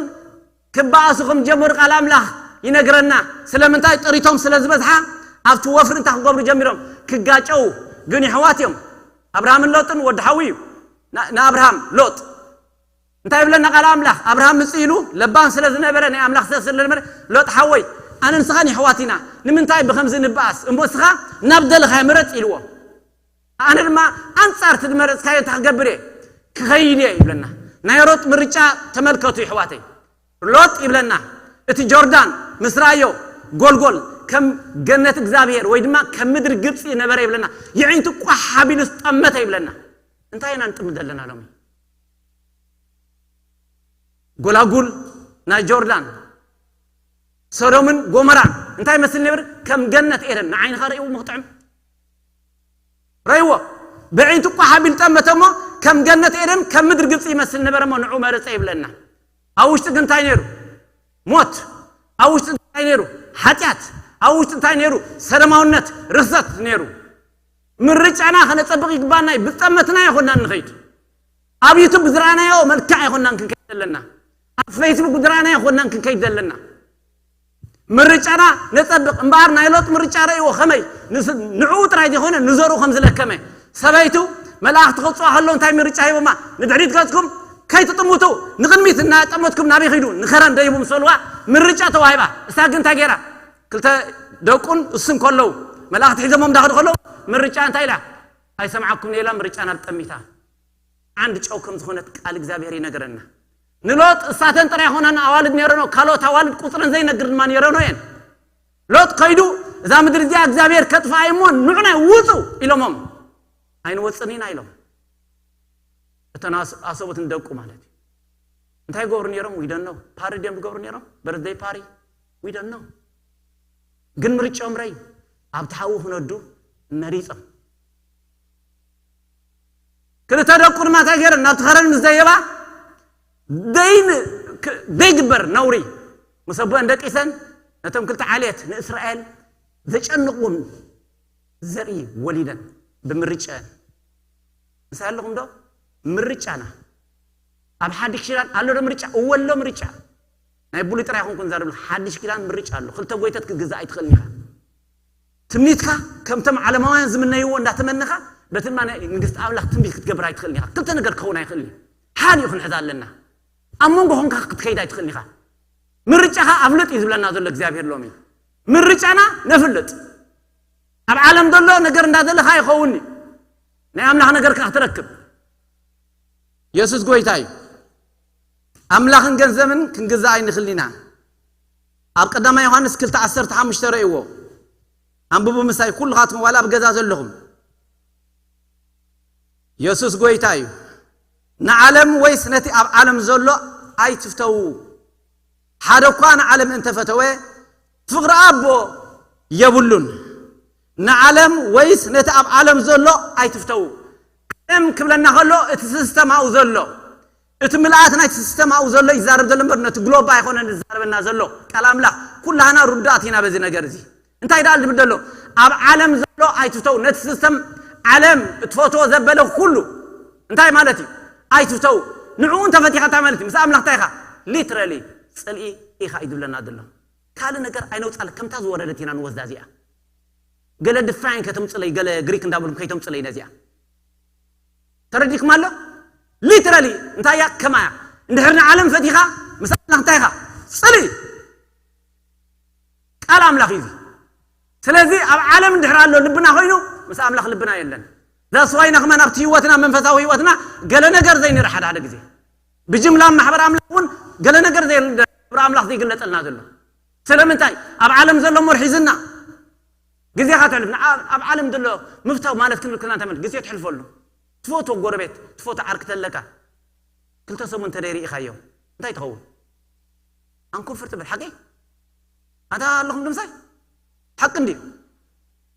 ክበኣሱ ከም ጀመሩ ቃል ኣምላኽ ይነግረና። ስለምንታይ? ጥሪቶም ስለ ዝበዝሓ ኣብቲ ወፍሪ እንታይ ክገብሩ ጀሚሮም? ክጋጨው። ግን የሕዋት እዮም። ኣብርሃምን ሎጥን ወዲ ሓዊ እዩ። ና-፣ ንኣብርሃም ሎጥ እንታይ ይብለና ቃል ኣምላኽ? ኣብርሃም ምጽእ ኢሉ ለባም ስለ ዝነበረ፣ ናይ ኣምላኽ ሰብ ስለ ዝነበረ፣ ሎጥ ሓወይ፣ ኣነ ንስኻን የሕዋት ኢና፣ ንምንታይ ብኸምዚ ንበኣስ? እሞ እስኻ ናብ ደለኻዮ ምረጽ ኢልዎ። ኣነ ድማ ኣንጻር እቲ ዝመረጽካዮ እንታይ ክገብር እየ? ክኸይድ እየ ይብለና። ናይ ሎጥ ምርጫ ተመልከቱ ይሕዋተይ። ሎጥ ይብለና፣ እቲ ጆርዳን ምስ ረኣዮ ጎልጎል ከም ገነት እግዚኣብሔር ወይ ድማ ከም ምድሪ ግብፂ ነበረ ይብለና። የዒንቱ ቋሕ ሓቢሉ ዝጠመተ ይብለና። እንታይ ኢና ንጥምት ዘለና ሎሚ? ጎላጉል ናይ ጆርዳን፣ ሶዶምን ጎመራን እንታይ መስል ነበር? ከም ገነት ኤደን። ንዓይንኻ ርእይዎ ምኽጥዕም ረይዎ ብዒንቱ ቋሕ ኣቢል ጠመተ እሞ ከም ገነት ኤደን ከም ምድሪ ግብፂ ይመስል ነበረ እሞ ንዑ መረፀ ይብለና። ኣብ ውሽጢ ግን እንታይ ነይሩ? ሞት። ኣብ ውሽጢ እንታይ ነይሩ? ሓጢኣት። ኣብ ውሽጢ እንታይ ነይሩ? ሰደማውነት፣ ርኽሰት ነይሩ። ምርጫና ከነፀብቕ ይግባና እዩ። ብዝጠመትና ኣይኮናን ንኸይድ። ኣብ ዩቱብ ብዝረኣናዮ መልክዕ ኣይኮናን ክንከይድ ዘለና። ኣብ ፌስቡክ ብዝረኣናዮ ኣይኮናን ክንከይድ ዘለና። ምርጫና ነጸብቕ እምበኣር ናይ ሎጥ ምርጫ ረእይዎ ከመይ ንስ- ንዕኡ ጥራይ ዘይኮነ ንዘርኡ ከም ዝለከመ። ሰበይቱ መላእኽቲ ክወጽዋ ከሎ እንታይ ምርጫ ሂቦማ? ንድሕሪት ገጽኩም ከይትጥምቱ ንቕድሚት እናጠመትኩም ናበይ ኺዱ? ንኸረን ደይቡ ምስ በልዋ ምርጫ ተዋሂባ። እሳ ግን እንታይ ገይራ? ክልተ ደቁን እሱን ከለዉ መላእኽቲ ሒዞሞም እንዳኸዱ ከለዉ ምርጫ እንታይ ኢላ? ኣይሰምዓኩም ኢላ ምርጫ ናብ ጠሚታ። ዓንዲ ጨው ከም ዝኾነት ቃል እግዚኣብሔር ይነግረና። ንሎጥ እሳተን ጥራይ ይኾናን ኣዋልድ ነይረኖ፣ ካልኦት ኣዋልድ ቁፅረን ዘይነግር ድማ ነይረኖ እየን። ሎጥ ከይዱ እዛ ምድሪ እዚኣ እግዚኣብሔር ከጥፍኣ እዩ እሞ ንዑናይ ውፁ ኢሎሞም። ኣይንወፅን ኢና ኢሎም። እተን ኣስ- ኣሰቡት ንደቁ ማለት እዩ። እንታይ ይገብሩ ነይሮም? ዊደኖ ፓሪ ድዮም ዝገብሩ ነይሮም? በርዝደይ ፓሪ ዊደኖ። ግን ምርጫኦም ረይ ኣብቲ ሓዊ ክነዱ መሪፆም። ክልተ ደቁ ድማ እንታይ ገይረን ናብቲ ከረን ምስ ደየባ ደይን- ክ- ደይግበር ነውሪ ምስ ኣቦአን ደቂሰን ነቶም ክልተ ዓሌት ንእስራኤል ዘጨንቕዎም ዘርኢ ወሊደን ብምርጨን። ምሳይ ኣለኹም ዶ? ምርጫና ኣብ ሓድሽ ኪዳን ኣሎ ዶ ምርጫ? እወ ኣሎ ምርጫ። ናይ ብሉይ ጥራይ ይኹንኩን ዛርብ ሓድሽ ኪዳን ምርጫ ኣሎ። ክልተ ጎይተት ክትግዛእ ኣይትኽእልን ኢኻ። ትምኒትካ ከምቶም ዓለማውያን ዝምነይዎ እንዳተመነኻ በቲ ድማ ናይ መንግስቲ ኣምላኽ ትንቢት ክትገብር ኣይትኽእልን ኢኻ። ክልተ ነገር ክኸውን ኣይኽእልን እዩ። ሓደ እዩ ክንሕዝ ኣለና። ኣብ መንጎ ኾንካ ክትከይድ ኣይትኽእልን ኢኻ። ምርጫኻ ኣፍልጥ እዩ ዝብለና ዘሎ እግዚኣብሔር ሎሚ። ምርጫና ነፍልጥ። ኣብ ዓለም ዘሎ ነገር እንዳደለኻ ይኸውን እዩ። ናይ ኣምላኽ ነገር ከዓ ክትረክብ። የሱስ ጎይታ እዩ። ኣምላኽን ገንዘብን ክንግዛእ ኣይንኽእልን ኢና። ኣብ ቀዳማይ ዮሃንስ ክልተ ዓሰርተ ሓሙሽተ ረእይዎ። ኣንብቡ ምሳይ ኩልኻትኩም ዋላ ኣብ ገዛ ዘለኹም። የሱስ ጎይታ እዩ። ንዓለም ወይስ ነቲ ኣብ ዓለም ዘሎ ኣይትፍተዉ። ሓደ እኳ ንዓለም እንተፈተወ ፍቕሪ ኣቦ የብሉን። ንዓለም ወይስ ነቲ ኣብ ዓለም ዘሎ ኣይትፍተዉ። ዓለም ክብለና ከሎ እቲ ሲስተም ኣብኡ ዘሎ እቲ ምልኣት ናይቲ ሲስተም ኣብኡ ዘሎ ይዛረብ ዘሎ እምበር ነቲ ግሎባ ኣይኮነን ዝዛረበና ዘሎ ቃል ኣምላኽ። ኩላህና ርዱኣት ኢና በዚ ነገር እዚ። እንታይ ደኣ ዝብል ዘሎ ኣብ ዓለም ዘሎ ኣይትፍተው። ነቲ ሲስተም ዓለም እትፈትዎ ዘበለ ኩሉ እንታይ ማለት እዩ? ኣይትፍተው። ንዕኡ እንተፈቲኻ እንታይ ማለት እዩ? ምስ ኣምላኽ እንታይ ኢኻ? ሊትራሊ ፅልኢ ኢኻ እዩ ዝብለና ዘሎ። ካልእ ነገር ኣይነውፃለ። ከምታ ዝወረደት ኢና ንወስዳ እዚኣ። ገለ ድፋይን ከተምፅለይ ገለ ግሪክ እንዳበልኩም ከይተምፅለይ ነዚኣ። ተረዲኩም ኣሎ? ሊትራሊ እንታይ እያ ከማያ? እንድሕር ንዓለም ፈቲኻ ምስ ኣምላኽ እንታይ ኢኻ? ፅልኢ። ቃል ኣምላኽ እዩ እዚ። ስለዚ ኣብ ዓለም እንድሕር ኣሎ ልብና ኮይኑ ምስ ኣምላኽ ልብና የለን። ዛስዋይና ከማን ኣብቲ ህይወትና መንፈሳዊ ህይወትና ገለ ነገር ዘይንርኢ ሓደ ሓደ ግዜ ብጅምላ ማሕበር ኣምላኽ እውን ገለ ነገር ዘይንርኢ ማሕበር ኣምላኽ ዘይግለጠልና ዘሎ ስለምንታይ? ኣብ ዓለም ዘሎ እሞ ሒዝና ግዜኻ ተሕልፍ ንዓ- ኣብ ዓለም ዘሎ ምፍታው ማለት ክንብል ከለና እንታይ ማለት ግዜ ትሕልፈሉ። ትፈትዎ ጎረቤት ትፈትዎ ዓርኪ ተለካ ክልተ ሰሙን እንተ ደይርኢኻዮ እንታይ ትኸውን? ኣንኮንፈርትብል ሓቂ ኣንታ ኣለኹም ድምሳይ ሓቂ እንድዩ።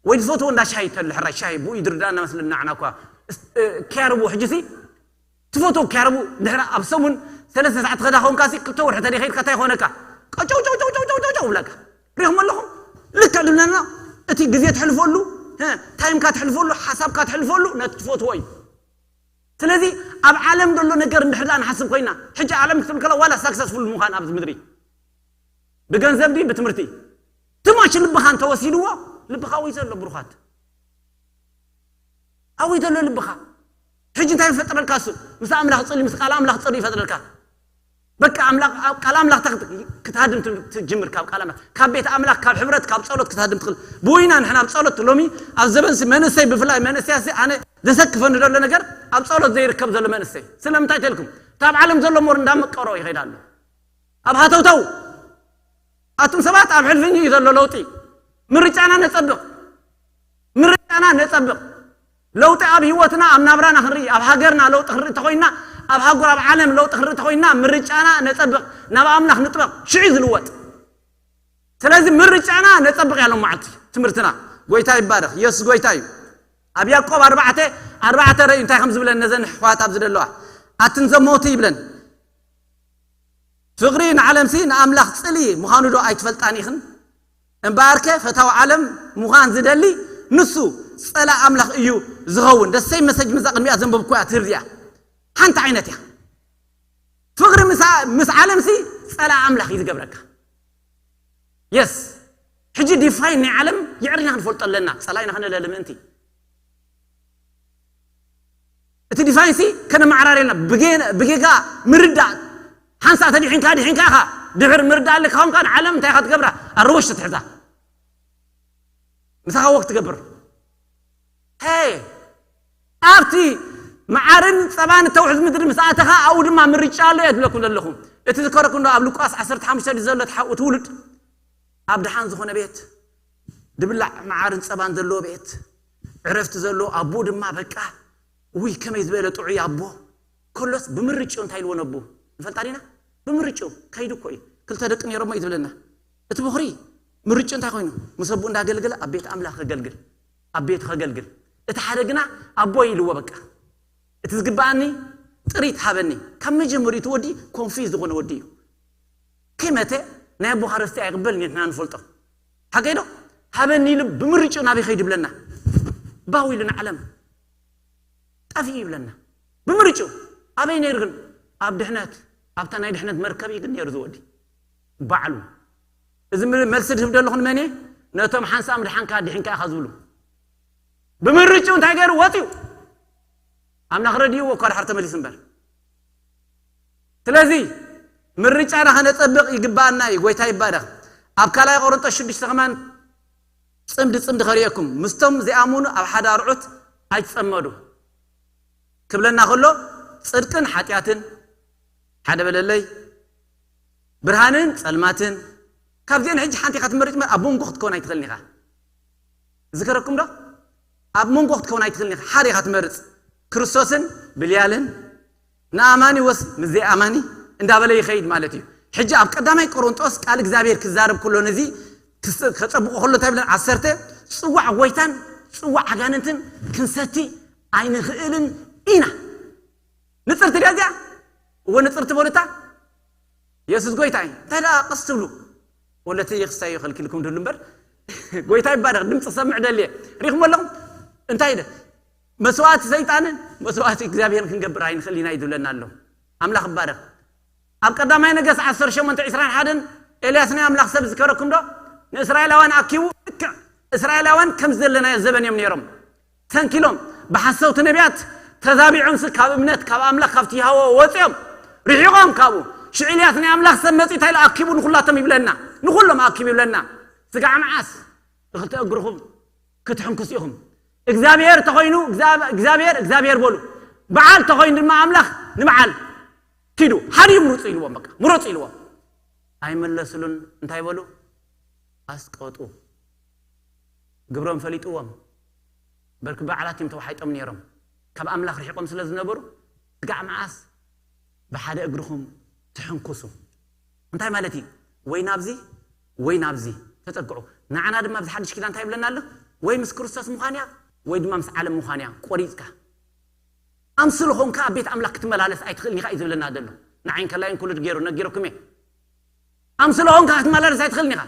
ወይ ዝፈትዎ እንዳ ሻሂ ተለ ሕራይ ሻሂ ብኡ ይድርዳና መስለና ንዓና እኳ እስ- እ፣ ክያርቡ ሕጂ ሲ ትፈትዎ ክያርቡ ድሕሪ ኣብ ሰሙን ሰለስተ ሰዓት ከዳ ኾንካ ሲ ክልተ ወርሒ ተደይ ከይድካ እንታይ ኾነካ ቀጨው ጨው ጨው ጨው ጨው ጨው ጨው ብለካ ሪኹም ኣለኹም። ልክዕ ድብለና እቲ ግዜ ትሕልፈሉ እ፣ ታይምካ ትሕልፈሉ ሓሳብካ ትሕልፈሉ ነቲ ትፈትዎ እዩ። ስለዚ ኣብ ዓለም ዘሎ ነገር እንድሕር ደኣ ንሓስብ ኮይና ሕጂ ዓለም ክትብል ከላ ዋላ ሳክሰስፉል ምዃን ኣብዚ ምድሪ ብገንዘብ ድዩ ብትምህርቲ ትማች ልብኻ እንተወሲድዎ ልብኻ ወይ ዘሎ ብሩኻት ኣወይ ዘሎ ልብኻ ሕጂ እንታይ ይፈጥረልካ እሱ ምስ ኣምላኽ ፅሊ ምስ ቃል ኣምላኽ ፅሊ ይፈጥረልካ። በቃ ኣምላኽ ኣብ ቃል ኣምላኽ ተክ- ክትሃድም ት- ትጅምር ካብ ቃል ኣምላኽ ካብ ቤት ኣምላኽ ካብ ሕብረት ካብ ጸሎት ክትሃድም ትኽእል። ብውይና ንሕና ኣብ ጸሎት ሎሚ ኣብ ዘበንሲ መንእሰይ ብፍላይ መንእሰያሲ ኣነ ዘሰክፈኒ ዘሎ ነገር ኣብ ጸሎት ዘይርከብ ዘሎ መንእሰይ። ስለምንታይ ተልኩም? ካብ ዓለም ዘሎ ሞር እንዳመቀሮ ይኸይድ ኣሎ። ኣብ ሃተውተው ኣቱም ሰባት ኣብ ሕልፍኝ እዩ ዘሎ ለውጢ። ምርጫና ነጸብቕ። ምርጫና ነጸብቕ። ለውጢ ኣብ ህይወትና ኣብ ናብራና ክንርኢ፣ ኣብ ሃገርና ለውጢ ክንርኢ ተኾይና፣ ኣብ ሃገር ኣብ ዓለም ለውጢ ክንርኢ ተኾይና ምርጫና ነጸብቕ። ናብ ኣምላኽ ንጥበቕ። ሽዑ እዩ ዝልወጥ። ስለዚ ምርጫና ነጸብቕ ያለው መዓልቲ ትምህርትና። ጎይታ ይባረኽ። ኢየሱስ ጎይታ እዩ። ኣብ ያዕቆብ ኣርባዕተ ኣርባዕተ ረእዩ እንታይ ከም ዝብለን ነዘን ኣሕዋት ኣብዚ ዘለዋ ኣትን ዘመውቲ ይብለን። ፍቕሪ ንዓለምሲ ንኣምላኽ ጽልኢ ምዃኑ ዶ ኣይትፈልጣን ኢኽን? እምበኣርከ ፈታዊ ዓለም ምዃን ዝደሊ ንሱ ጸላእ ኣምላኽ እዩ ዝኸውን። ደሰይ መሰጅ ምዛ ቅድሚያ ዘንበብኩ እያ ትህብ እዚኣ። ሓንቲ ዓይነት እያ። ፍቕሪ ምስ ምስ ዓለምሲ ጸላእ ኣምላኽ እዩ ዝገብረካ። የስ ሕጂ ዲፋይን ናይ ዓለም የዕሪና ክንፈልጦ ኣለና። ጸላኢና ከነለሊ ምእንቲ እቲ ዲፋይንሲ ከነመዓራርየና ብጌጋ ምርዳእ ሓንሳ ተዲሒንካ ዲሒንካ ኢኻ ድሕር ምርዳእ ኣለካ ኾንካ ንዓለም እንታይ ኢኻ ትገብራ ኣረወሽ ትትሕዛ ምሳኻ ወክ ትገብር ሄ ኣብቲ መዓርን ጸባን እተውሕዝ ምድሪ ምስ ኣተኻ ኣብኡ ድማ ምርጫ ኣሎ እየ ትብለኩም ዘለኹ። እቲ ዝከረኩም ዶ ኣብ ሉቃስ ዓሰርተ ሓሙሽተ ድዩ ዘሎ እቲ ሓው እቲ ውሉድ ኣብ ደሓን ዝኾነ ቤት ድብላዕ መዓርን ጸባን ዘለዎ ቤት ዕረፍቲ ዘለዎ ኣብኡ ድማ በቃ ውይ ከመይ ዝበለ ጥዑይ ኣቦ ከሎስ ብምርጭኡ እንታይ ኢልዎ ነቡ ንፈልጣ ዲና ብምርጭኡ ከይዱ እኮ እዩ ክልተ ደቂ ነይሮሞ እዩ ዝብለና እቲ ብኹሪ ምርጭኡ እንታይ ኮይኑ ምስ ኣቦ እንዳገልገለ ኣብ ቤት ኣምላኽ ከገልግል ኣብ ቤቱ ከገልግል እቲ ሓደ ግና ኣቦ ኢልዎ በቃ እቲ ዝግባኣኒ ጥሪት ሃበኒ ካብ መጀመሪኡ እቲ ወዲ ኮንፊዝ ዝኾነ ወዲ እዩ ከይመተ ናይ ኣቦኻ ርስቲ ኣይቕበል ንሕና ንፈልጦ ሓቀይ ዶ ሃበኒ ኢሉ ብምርጭኡ ናበይ ከይዱ ይብለና ባው ኢሉ ንዓለም ጠፊኡ ይብለና ብምርጭኡ ኣበይ ነይሩ ግን ኣብ ድሕነት ኣብታ ናይ ድሕነት መርከብ እዩ ግን ነይሩ ዝወዲ ባዕሉ እዚ መልሲ ዝህብ ዘለኹ ንመን ነቶም ሓንሳእ ምድሓንካ ኣዲሒንካ ኢኻ ዝብሉ ብምርጭኡ እንታይ ገይሩ ወፂኡ ኣምላኽ ረድእዎ እኳ ድሓር ተመሊሱ እምበር ስለዚ ምርጫና ከነጸብቕ ይግባኣና እዩ ጎይታ ይባረኽ ኣብ ካልኣይ ቆሮንጦስ ሽዱሽተ ከማን ጽምዲ ጽምዲ ከርእየኩም ምስቶም ዘይኣምኑ ኣብ ሓደ ኣርዑት ኣይትጸመዱ ክብለና ከሎ ጽድቅን ሓጢኣትን ሓደ በለለይ ብርሃንን ጸልማትን ካብዚአን ሕጂ ሓንቲ ኢኻ ትመርጭ እምበር ኣብ መንጎ ክትከውን ኣይትኽእልን ኢኻ ዝከረኩም ዶ ኣብ መንጎ ክትከውን ኣይትኽእልን ኢኻ ሓደ ኢኻ ትመርጽ ክርስቶስን ብልያልን ንኣማኒ ወስ ምስ ዘይኣማኒ እንዳበለ ይኸይድ ማለት እዩ ሕጂ ኣብ ቀዳማይ ቆሮንጦስ ቃል እግዚኣብሔር ክዛረብ ከሎ ነዚ ከጸብቆ ከሎ እንታይ ብለን ዓሰርተ ጽዋዕ ጎይታን ጽዋዕ ኣጋንንትን ክንሰቲ ኣይንኽእልን ኢና ንጽርቲ ድያ እዚኣ እወ ንጽርቲ በሉታ የሱስ ጎይታ እዩ እንታይ ደኣ ቀስ ትብሉ ወለቲ ክስታይ ከልኪልኩም ድሉ እምበር ጎይታ ይባረክ ድምፂ ክሰምዕ ደልየ ሪኹም ኣለኹም እንታይ ደ መስዋዕቲ ሰይጣንን መስዋዕቲ እግዚኣብሔር ክንገብር ኣይንኽእል ኢና ይድብለና ኣሎ ኣምላኽ ይባረክ ኣብ ቀዳማይ ነገስ ዓሰርተ ሸሞንተ ዕስራን ሓደን ኤልያስ ናይ ኣምላኽ ሰብ ዝከረኩም ዶ ንእስራኤላውያን ኣኪቡ ልክዕ እስራኤላውያን ከም ዘለናዮ ዘበን እዮም ነይሮም ሰንኪሎም ብሓሰውቲ ነቢያት ተዛቢዖምሲ ካብ እምነት ካብ ኣምላኽ ካብቲ ይሃዎ ወፂኦም ርሒቖም ካብኡ ሽዑ ኢልያስ ናይ ኣምላኽ ሰብ መፂኡ እንታይ ኢሉ ኣኪቡ ንኹላቶም ይብለና ንኹሎም ኣኪቡ ይብለና ስጋዕ መዓስ ብክልተ እግርኹም ክትሕንኩስ ኢኹም እግዚኣብሔር ተኾይኑ እግዚኣብሔር እግዚኣብሔር በሉ በዓል ተኾይኑ ድማ ኣምላኽ ንበዓል ኪዱ ሓዲኡ ምሩፁ ኢልዎም በቃ ምረፁ ኢልዎም ኣይመለስሉን እንታይ በሉ ኣስቀጡ ግብሮም ፈሊጥዎም በርክ በዓላት እዮም ተዋሓይጦም ነይሮም ካብ ኣምላኽ ርሒቆም ስለ ዝነበሩ ስጋዕ መዓስ ብሓደ እግርኹም ትሕንኩሱ እንታይ ማለት እዩ ወይ ናብዚ ወይ ናብዚ ተጸግዑ ንዓና ድማ ኣብዚ ሓድሽ ኪዳን እንታይ ይብለና ኣሎ ወይ ምስ ክርስቶስ ምዃን እያ ወይ ድማ ምስ ዓለም ምዃን እያ ቆሪጽካ ኣምስል ኾንካ ኣብ ቤት ኣምላኽ ክትመላለስ ኣይትኽእልን ኢኻ እዩ ዝብለና ዘሎ ንዓይን ከላይን ኩሉ ገይሩ ነጊረኩም እየ ኣምስለ ኾንካ ክትመላለስ ኣይትኽእልን ኢኻ።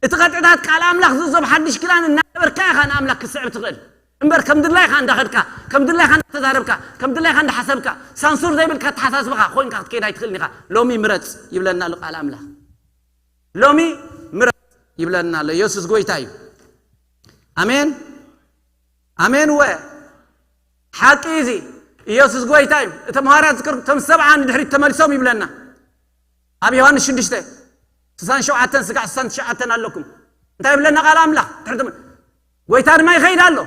እቲ ቅጥዕታት ቃል ኣምላኽ ዝእዞ ብሓድሽ ኪዳን እናነበርካ ኢኻ ንኣምላኽ ክትስዕብ ትኽእል እምበር ከም ድላይኻ እንዳኸድካ ከም ድላይኻ እንዳተዛረብካ ከም ድላይኻ እንዳሓሰብካ ሳንሱር ዘይብልካ ኣተሓሳስባኻ ኮይንካ ክትከይድ ኣይትኽእልን ኢኻ። ሎሚ ምረጽ ይብለና ኣሎ ቃል ኣምላኽ። ሎሚ ምረጽ ይብለና ኣሎ። ኢየሱስ ጎይታ እዩ። ኣሜን ኣሜን። ወ ሓቂ እዚ ኢየሱስ ጎይታ እዩ። እቶም ሃዋርያት ዝከር እቶም ሰብዓ ንድሕሪት ተመሊሶም ይብለና ኣብ ዮሃንስ ሽዱሽተ ስሳን ሸውዓተን ስጋዕ ስሳን ትሽዓተን ኣለኩም እንታይ ይብለና ቃል ኣምላኽ ትሕርትም ጎይታ ድማ ይኸይድ ኣሎ።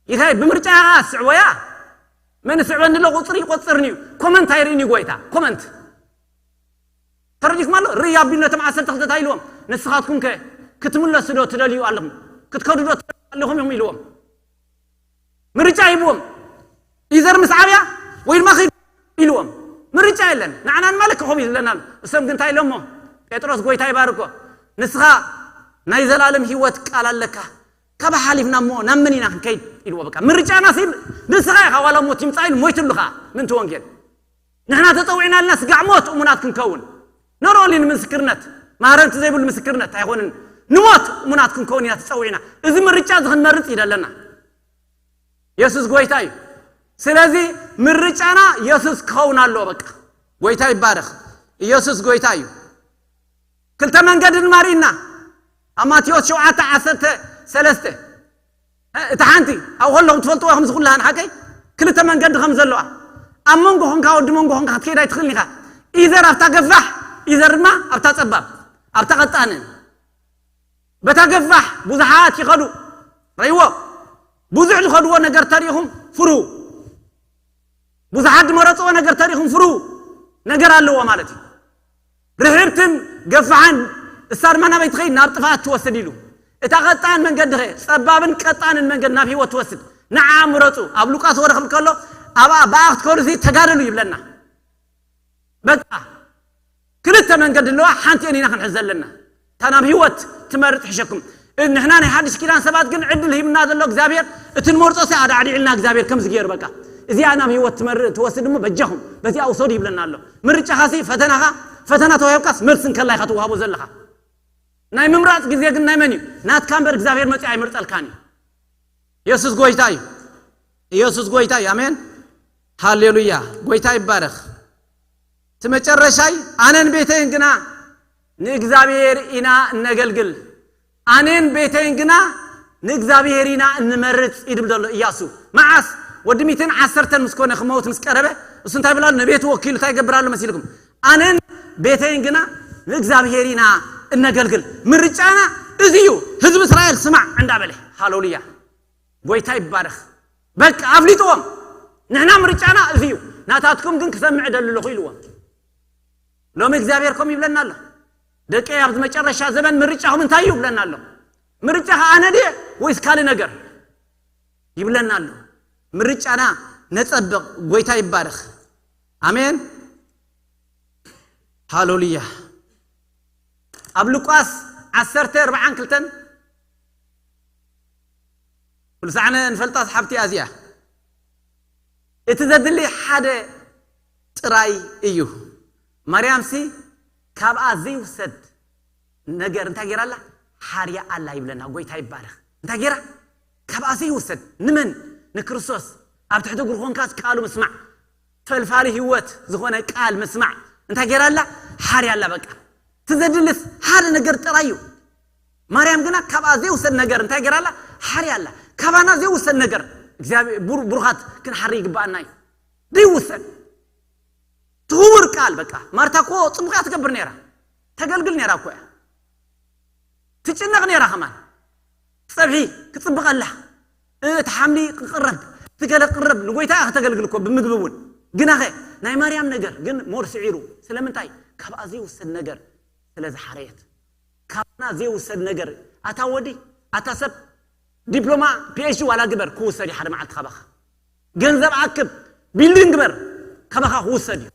ይኸ ብምርጫ ስዕቦያ መን ስዕበኒ ኣሎ ቁፅሪ ይቆፅርኒ እዩ። ኮመንት ኣይርእን እዩ ጎይታ። ኮመንት ተረዲኩም ኣሎ። ርእይ ኣቢሉ ነቶም ዓሰርተ ክልተ እንታይ ኢልዎም? ንስኻትኩም ከ ክትምለሱ ዶ ትደልዩ ኣለኹም? ክትከዱ ዶ ትደልዩ ኣለኹም እዮም ኢልዎም። ምርጫ ሂብዎም። ኢዘር ምስ ዓብያ ወይ ድማ ኺድ ኢልዎም። ምርጫ የለን። ንዓና ንማለት ከኸም እዩ ዝብለና ኣሎ። እሶም ግን እንታይ ኢሎሞ? ጴጥሮስ ጎይታ ይባርኮ። ንስኻ ናይ ዘላለም ህይወት ቃል ኣለካ። ካብ ሓሊፍና እሞ ናብ መን ኢና ክንከይድ ኢልዎ። በቃ ምርጫና ሲ ንስኻ ኢኻ። ዋላ ሞት ይምጻእ ኢሉ ሞይትሉ ኸዓ ምንቲ ወንጌል ንሕና ተጸዊዕና ኣለና ስጋዕ ሞት እሙናት ክንከውን። ኖሮሊ ንምስክርነት ማህረምቲ ዘይብሉ ምስክርነት ኣይኮንን። ንሞት እሙናት ክንከውን ኢና ተጸዊዕና። እዚ ምርጫ እዚ ክንመርጽ እዩ ዘለና። የሱስ ጎይታ እዩ። ስለዚ ምርጫና የሱስ ክኸውን ኣለዎ። በቃ ጎይታ ይባረኽ። ኢየሱስ ጎይታ እዩ። ክልተ መንገዲ ድማ ርኢና ኣብ ማቴዎስ ሸውዓተ ዓሰርተ ሰለስተ። እ፣ እታ ሓንቲ ኣብ ከለኹም ትፈልጥዎ ኢኹም፣ እዚ ኩላህን ሓቀይ ክልተ መንገዲ ከም ዘለዋ ኣብ መንጎ ኾንካ ወዲ መንጎ ኾንካ ክትከይድ ኣይትኽእልን ኢኻ። ኢዘር ኣብታ ገፋሕ፣ ኢዘር ድማ ኣብታ ጸባብ፣ ኣብታ ቀጣንን። በታ ገፋሕ ብዙሓት ይኸዱ፣ ረይዎ። ብዙሕ ዝኸድዎ ነገር ተሪኢኹም ፍርሁ። ብዙሓት ዝመረፅዎ ነገር ተሪኢኹም ፍርሁ። ነገር ኣለዎ ማለት እዩ። ርሕብትን ገፋሕን እሳ ድማ ናበይ ትኸይድ? ናብ ጥፍኣት ትወስድ ኢሉ። እታ ቀጣን መንገዲ ኸ? ጸባብን ቀጣንን መንገዲ ናብ ህይወት ትወስድ። ንዓ ምረፁ። ኣብ ሉቃስ ወረኽብ ከሎ ኣብኣ ብኣ ክትከዱ ሲ ተጋደሉ ይብለና። በቃ ክልተ መንገዲ ኣለዋ፣ ሓንቲአን ኢና ክንሕዝ ዘለና። እታ ናብ ህይወት ትመርጥ ሕሸኩም። እ፣ ንሕና ናይ ሓድሽ ኪዳን ሰባት ግን ዕድል ሂብና ዘሎ እግዚኣብሔር፣ እቲ ንመርጾ ሲ ኣዳዕዲዕልና እግዚኣብሔር ከምዚ ገይሩ በቃ። እዚኣ ናብ ህይወት ትመርእ ትወስድ እሞ በጃኹም በዚኣ ውሰዱ ይብለና ኣሎ። ምርጫኻ ሲ ፈተናኻ፣ ፈተና ተዋሂብካስ መልሲ እንከላ ኢኻ ትወሃቦ ዘለኻ። ናይ ምምራጽ ግዜ ግን ናይ መን እዩ? ናትካ እምበር እግዚኣብሔር መጺኡ ኣይምርጸልካን እዩ። ኢየሱስ ጎይታ እዩ። ኢየሱስ ጎይታ እዩ። ኣሜን። ሃሌሉያ። ጎይታ ይባረኽ። እቲ መጨረሻይ ኣነን ቤተይን ግና ንእግዚኣብሔር ኢና እነገልግል። ኣነን ቤተይን ግና ንእግዚኣብሔር ኢና እንመርጽ ይድብል ዘሎ ኢያሱ። መዓስ? ወዲ ሚእትን ዓሰርተን ምስ ኮነ ክመውት ምስ ቀረበ እሱ እንታይ ብላ ኣሎ? ንቤቱ ወኪሉ እንታይ ይገብር ኣሎ መሲልኩም? ኣነን ቤተይን ግና ንእግዚኣብሔር ኢና እነገልግል። ምርጫና እዚ እዩ። ህዝቢ እስራኤል ስማዕ እንዳበለ። ሃሌሉያ። ጎይታ ይባረኽ። በቃ ኣፍሊጥዎም። ንሕና ምርጫና እዚ እዩ። ናታትኩም ግን ክሰምዕ እደሊ ኣለኹ ኢልዎም። ሎሚ እግዚኣብሔር ከምኡ ይብለና ኣሎ። ደቀይ ኣብዚ መጨረሻ ዘመን ምርጫኹም እንታይ እዩ ይብለና ኣሎ። ምርጫኻ ኣነ ድየ ወይስ ካልእ ነገር? ይብለና ኣሎ። ምርጫና ነጸብቕ። ጎይታ ይባረኽ። ኣሜን። ሃሌሉያ። ኣብ ሉቃስ ዓሰርተ ኣርባዓን ክልተን ኩሉ ሳዕነ ንፈልጣ ሓብቲ እያ እዚኣ። እቲ ዘድሊ ሓደ ጥራይ እዩ። ማርያምሲ ካብኣ ዘይውሰድ ነገር እንታይ ገይራ ኣላ? ሓርያ ኣላ ይብለና። ጎይታ ይባረኽ። እንታይ ገይራ? ካብኣ ዘይውሰድ። ንመን? ንክርስቶስ። ኣብ ትሕቲ እግሩ ኮንካስ ቃሉ ምስማዕ። ፈልፋሊ ህይወት ዝኾነ ቃል ምስማዕ። እንታይ ገይራ ኣላ? ሓርያ ኣላ በቃ። እቲ ዘድልስ ሓደ ነገር ጥራይ እዩ። ማርያም ግና ካብኣ ዘይውሰድ ነገር እንታይ ገይራ ኣላ? ሓርያ ኣላ። ካባና ዘይውሰድ ነገር እግዚኣብሔር፣ ብሩ-፣ ብሩኻት ክንሓሪ ይግባኣና እዩ። ዘይውሰድ። እቲ ክቡር ቃል በቃ። ማርታ እኮ ጽቡቕ እያ ትገብር ነይራ። ተገልግል ነይራ እኮ እያ። ትጭነቕ ነይራ ከማን። ጸብሒ ክጽብቐላ። እቲ ሓምሊ ክቕረብ፣ እቲ ገለ ክቕረብ፣ ንጎይታ እያ ከተገልግል እኮ ብምግቢ እውን። ግናኸ ናይ ማርያም ነገር ግን ሞር ስዒሩ። ስለምንታይ? ካብኣ ዘይውሰድ ነገር ስለ ዝሓረየት። ካብና ዘይውሰድ ነገር። ኣታ ወዲ፣ ኣታ ሰብ፣ ዲፕሎማ፣ ፒ ኤች ዲ ዋላ ግበር ክውሰድ እዩ ሓደ መዓልቲ ካባኻ። ገንዘብ ኣክብ፣ ቢልዲንግ ግበር፣ ካባኻ ክውሰድ እዩ።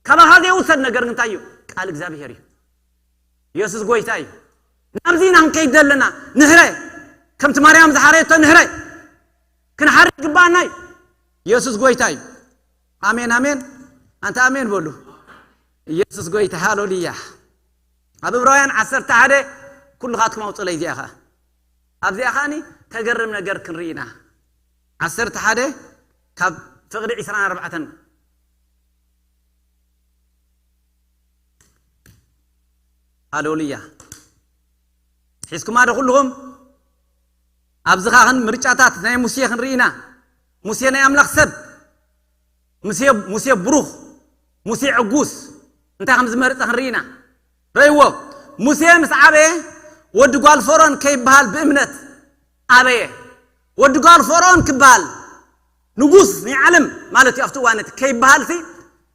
ካባኻ ዘይውሰድ ነገር እንታይ እዩ? ቃል እግዚኣብሔር እዩ። ኢየሱስ ጎይታ እዩ። ናብዚ ኢና ክንከይድ ዘለና። ንሕረ፣ ከምቲ ማርያም ዝሓረየቶ ንሕረ ክንሓሪ ይግባኣና እዩ። ኢየሱስ ጎይታ እዩ። ኣሜን፣ ኣሜን። ኣንተ ኣሜን በሉ። ኢየሱስ ጎይታ፣ ሃሌሉያ። ኣብ ዕብራውያን ዓሰርተ ሓደ ኩልኻትኩም ኣውፅለይ እዚኣ ኸዓ። ኣብዚኣ ኸዓኒ ተገርም ነገር ክንርኢ ኢና። ዓሰርተ ሓደ ካብ ፍቕዲ ዕስራን ኣርባዕተን። ሃሌሉያ። ሒዝኩማ ዶ ኩልኹም? ኣብዚ ኸዓ ኽን ምርጫታት ናይ ሙሴ ክንርኢ ኢና። ሙሴ ናይ ኣምላኽ ሰብ፣ ሙሴ፣ ሙሴ ብሩኽ፣ ሙሴ ዕጉስ እንታይ ከም ዝመርጸ ክንርኢ ኢና። ረእይዎ፣ ሙሴ ምስ ዓበየ ወዲ ጓል ፈርኦን ከይበሃል ብእምነት ኣበየ። ወዲ ጓል ፈርኦን ክበሃል ንጉስ ናይ ዓለም ማለት እዩ ኣብቲ እዋን እቲ ከይበሃል ሲ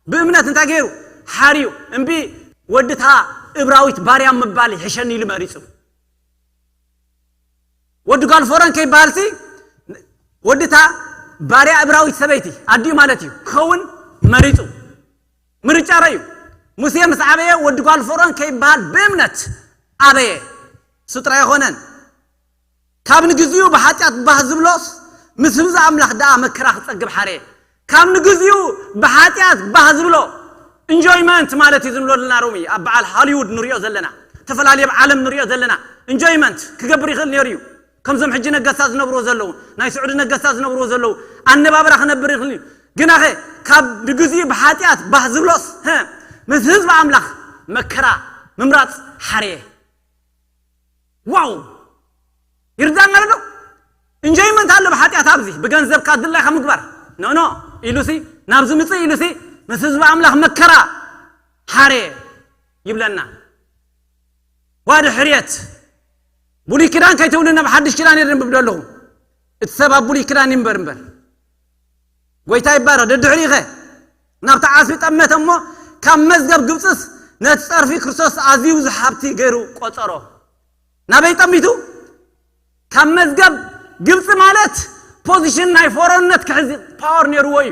ብእምነት እንታይ ገይሩ ሓርዩ እምቢ ወድታ እብራዊት ባርያ ምባል ይሕሸኒ ኢሉ መሪፁ። ወዲ ጓል ፈርኦን ከይበሃል ሲ ወድታ ባርያ እብራዊት ሰበይቲ ኣዲኡ ማለት እዩ ክኸውን መሪፁ። ምርጫ ረዩ። ሙሴ ምስ ዓበየ ወዲ ጓል ፈርኦን ከይበሃል ብእምነት ኣበየ። እሱ ጥራይ ኣይኮነን። ካብ ንግዚኡ ብሓጢኣት ባህ ዝብሎስ ምስ ህዝቢ ኣምላኽ ደኣ መከራ ክጸግብ ሓረየ። ካብ ንግዚኡ ብሓጢኣት ባህ ዝብሎ ኢንጆይመንት ማለት እዩ ዝንብሎ ዘለና ሮሚ ኣብ በዓል ሃሊውድ ንሪኦ ዘለና ተፈላለየ ኣብ ዓለም ንሪኦ ዘለና ኢንጆይመንት ክገብር ይኽእል ነይሩ እዩ። ከምዞም ሕጂ ነገስታት ዝነብርዎ ዘለዉ ናይ ስዑዲ ነገስታት ዝነብርዎ ዘለዉ ኣነባብራ ክነብር ይኽእል እዩ። ግናኸ ካብ ንግዚኡ ብሓጢኣት ባህ ዝብሎስ ሀ፣ ምስ ህዝቢ ኣምላኽ መከራ ምምራፅ ሓረየ። ዋው ይርዳና ኣሎ። ኢንጆይመንት ኣሎ ብሓጢኣት ኣብዚ ብገንዘብካ ድላይካ ምግባር ኖ ኖ ኢሉሲ ናብዚ ምፅእ ኢሉሲ ምስ ህዝቢ ኣምላኽ መከራ ሓረየ ይብለና። ጓዲ ሕርየት ብሉይ ኪዳን ከይትብሉ ናብ ሓድሽ ኪዳን እየ ዘንብብ ዘለኹ። እቲ ሰብ ኣብ ብሉይ ኪዳን ይንበር እምበር ጎይታ ይባረኽ። ደድሕሪኸ ናብቲ ዓስቢ ጠመተ እሞ ካብ መዝገብ ግብፅስ ነቲ ፀርፊ ክርስቶስ ኣዝዩ ብዙሕ ሃብቲ ገይሩ ቆፀሮ። ናበይ ጠሚቱ? ካብ መዝገብ ግብፂ ማለት ፖዚሽን ናይ ፈርኦንነት ክሕዚ ፓወር ነይርዎ እዩ።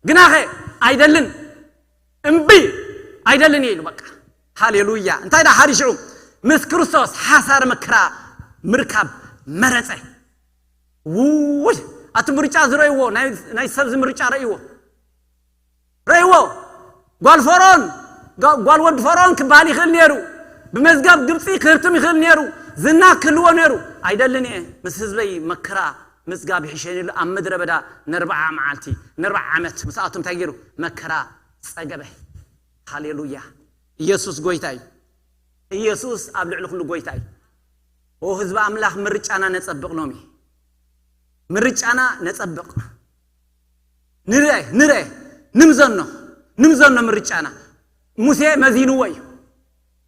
ግናኸ ኣይደልን እምቢ ኣይደልን እየ ኢሉ በቃ። ሃሌሉያ። እንታይ ዳ ሓሪሽዑ ምስ ክርስቶስ ሓሳር መከራ ምርካብ መረፀ። ውይ ኣቲ ምርጫ ዝረእይዎ ናይ- ናይ ሰብዚ ምርጫ ረእይዎ ረእይዎ ጓል ፈርኦን ጋ- ጓል ወዲ ፈርኦን ክበሃል ይኽእል ነይሩ። ብመዝገብ ግብፂ ክህርትም ይኽእል ነይሩ። ዝና ክህልዎ ነይሩ። ኣይደልን እየ ምስ ህዝበይ መከራ ምፅጋብ ይሕሸኒ ኢሉ ኣብ ምድረ በዳ ነርብዓ መዓልቲ ነርብዓ ዓመት ምስኣቶም እንታይ ገይሩ መከራ ፀገበ። ሃሌሉያ። ኢየሱስ ጎይታ እዩ። ኢየሱስ ኣብ ልዕሊ ኩሉ ጎይታ እዩ። ኦ ህዝቢ ኣምላኽ ምርጫና ነጸብቕ ሎሚ ምርጫና ነጸብቕ ንርአ ንርአ ንምዘኖ ንምዘኖ ምርጫና ሙሴ መዚንዎ እዩ።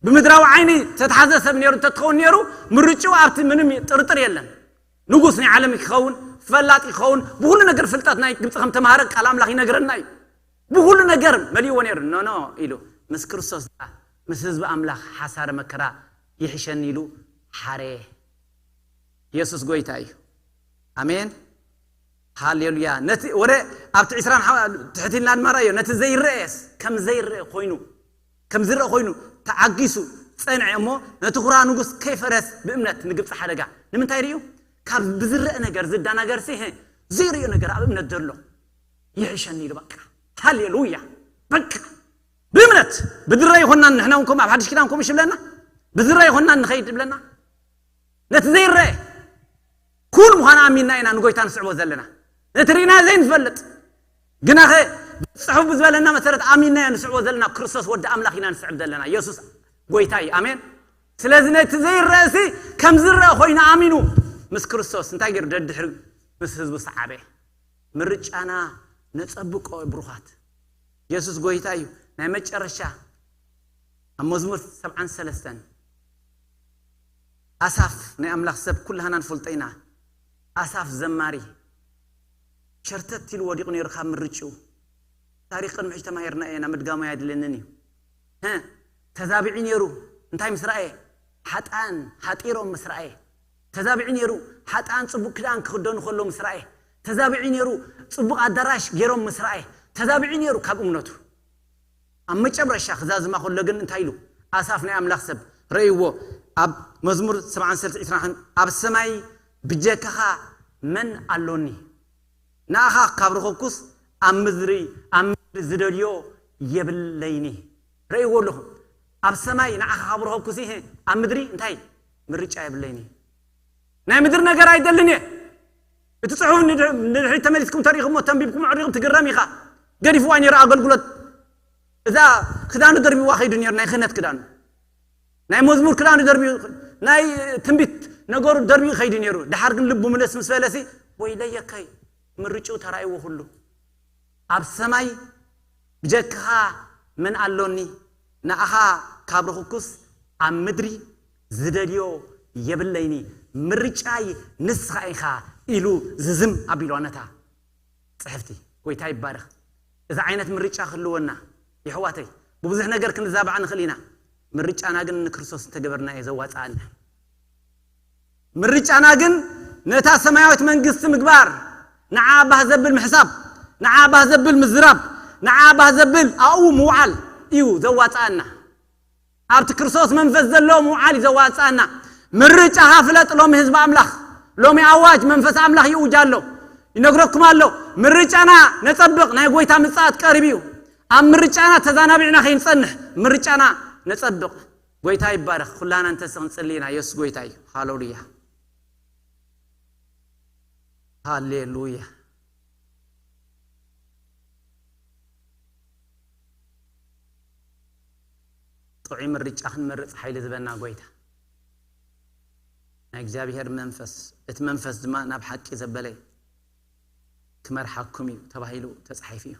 ብምድራዊ ዓይኒ ተተሓዘ ሰብ ነይሩ እንተትኸውን ነይሩ ምርጭኡ ኣብቲ ምንም ጥርጥር የለን። ንጉስ ናይ ዓለም ክኸውን ፈላጥ ክኸውን ብኩሉ ነገር ፍልጠት ናይ ግብፂ ከም ተምሃረ ቃል ኣምላኽ ይነግረና እዩ። ብኩሉ ነገር መሊእዎ ነይሩ ኖ ኖ ኢሉ ምስ ክርስቶስ ደኣ ምስ ህዝቢ ኣምላኽ ሓሳረ መከራ ይሕሸኒ ኢሉ ሓረየ። ኢየሱስ ጎይታ እዩ። ኣሜን ሃሌሉያ። ነቲ ወረ ኣብቲ ዕስራን ሓ- ትሕት ኢልና ድማ ራእዮ ነቲ ዘይረአየስ ከም ዘይረአ ኮይኑ ከም ዝረአ ኮይኑ ተዓጊሱ ጸንዐ እሞ ነቲ ኩራ ንጉስ ከይፈረስ ብእምነት ንግብፂ ሓደጋ ንምንታይ ርእዩ? ካብ ብዝረአ ነገር ዝዳናገር ሲ ዘይርእዮ ነገር ኣብ እምነት ዘሎ ይሕሸኒ ኢሉ በቃ ሃሌሉያ በቃ ብእምነት ብድረ ይኮናን ንሕና እውን ከምኡ ኣብ ሓድሽ ኪዳን ከምኡ ሽብለና ብዝረ ይኮናን ንኸይድ ይብለና ነቲ ዘይረአ ኩን ምዃኑ ኣሚንና ኢና ንጎይታ ንስዕቦ ዘለና ነቲ ርኢና ዘይንፈልጥ ግናኸ ጽሑፍ ብዝበለና መሰረት ኣሚንና ኢና ንስዕቦ ዘለና ክርስቶስ ወዲ ኣምላኽ ኢና ንስዕብ ዘለና ኢየሱስ ጎይታ እዩ ኣሜን ስለዚ ነቲ ዘይረአ ሲ ከም ዝረአ ኮይኑ ኣሚኑ ምስ ክርስቶስ እንታይ ገይሩ ደድሕሪ ምስ ህዝቡ ሰዓበ ምርጫና ነጸብቆ ብሩኻት የሱስ ጎይታ እዩ ናይ መጨረሻ ኣብ መዝሙር ሰብዓን ሰለስተን ኣሳፍ ናይ ኣምላኽ ሰብ ኩላህና ንፈልጦ ኢና ኣሳፍ ዘማሪ ሸርተት ኢሉ ወዲቑ ነይሩ ካብ ምርጭኡ ታሪኽ ቅድሚ ሕጂ ተማሂርና እየና ምድጋሙ ኣየድልንን እዩ ተዛቢዑ ነይሩ እንታይ ምስ ረኣየ ሓጣን ሓጢሮም ምስ ረኣየ ተዛቢዑ ነይሩ ሓጣን ጽቡቅ ክዳን ክኽደኑ ከሎ ምስ ረኣየ ተዛቢዑ ነይሩ ጽቡቅ ኣዳራሽ ገይሮም ምስ ረኣየ ተዛቢዑ ነይሩ ካብ እምነቱ ኣብ መጨረሻ ክዛዝማ ከሎ ግን እንታይ ኢሉ ኣሳፍ ናይ ኣምላኽ ሰብ ረእይዎ ኣብ መዝሙር 73 ኣብ ሰማይ ብጀካኻ መን ኣሎኒ ንኣኻ ካብ ረኸብኩስ ኣብ ምድሪ ኣብ ምድሪ ዝደልዮ የብለይኒ ረእይዎ ኣለኹ ኣብ ሰማይ ንዓኻ ካብ ረኸብኩስ ይሄ ኣብ ምድሪ እንታይ ምርጫ የብለይኒ ናይ ምድሪ ነገር ኣይደልን እየ እቲ ፅሑፍ ንድሕሪት ተመሊስኩም ተሪኹሞ ተንቢብኩም ዕሪኹም ትግረም ኢኻ ገዲፍዋ ነይሩ ኣገልግሎት እዛ ክዳኑ ደርቢዋ ከይዱ ነይሩ ናይ ክህነት ክዳኑ ናይ መዝሙር ክዳኑ ደርቢዩ ናይ ትንቢት ነገሩ ደርቢዩ ከይዱ ነይሩ ድሓር ግን ልቡ ምለስ ምስ በለሲ ወይለየከይ ምርጭኡ ተራእይዎ ኩሉ ኣብ ሰማይ ብጀክኻ መን ኣሎኒ ንኣኻ ካብ ረኽኩስ ኣብ ምድሪ ዝደልዮ የብለይኒ ምርጫይ ንስኻ ኢኻ ኢሉ ዝዝም ኣቢልዋ ነታ ጽሕፍቲ። ጎይታ ይባረኽ። እዚ ዓይነት ምርጫ ክህልወና፣ የሕዋተይ፣ ብብዙሕ ነገር ክንዛባዕ ንኽእል ኢና። ምርጫና ግን ንክርስቶስ እንተገበርና እየ ዘዋጽኣና። ምርጫና ግን ነታ ሰማያዊት መንግስቲ ምግባር፣ ንዓ ባህ ዘብል ምሕሳብ፣ ንዓ ባህ ዘብል ምዝራብ፣ ንዓ ባህ ዘብል ኣብኡ ምውዓል እዩ ዘዋጽኣና። ኣብቲ ክርስቶስ መንፈስ ዘሎ ምውዓል እዩ ዘዋጽኣና። ምርጫኻ ፍለጥ። ሎሚ ህዝቢ ኣምላኽ፣ ሎሚ ኣዋጅ መንፈስ ኣምላኽ ይእውጅ ኣሎ፣ ይነግረኩም ኣሎ። ምርጫና ነጸብቕ፣ ናይ ጎይታ ምጽኣት ቀሪቡ እዩ። ኣብ ምርጫና ተዛናቢዕና ከይንጸንሕ ምርጫና ነጸብቕ። ጎይታ ይባረኽ። ኩላና እንተስ ክንጽሊ ኢና። የሱስ ጎይታ እዩ። ሃሌሉያ፣ ሃሌሉያ። ጥዑይ ምርጫ ክንመርጽ ሓይሊ ዝበና ጎይታ ናይ እግዚኣብሔር መንፈስ፣ እቲ መንፈስ ድማ ናብ ሓቂ ዘበለ ክመርሓኩም እዩ ተባሂሉ ተጻሒፉ እዩ።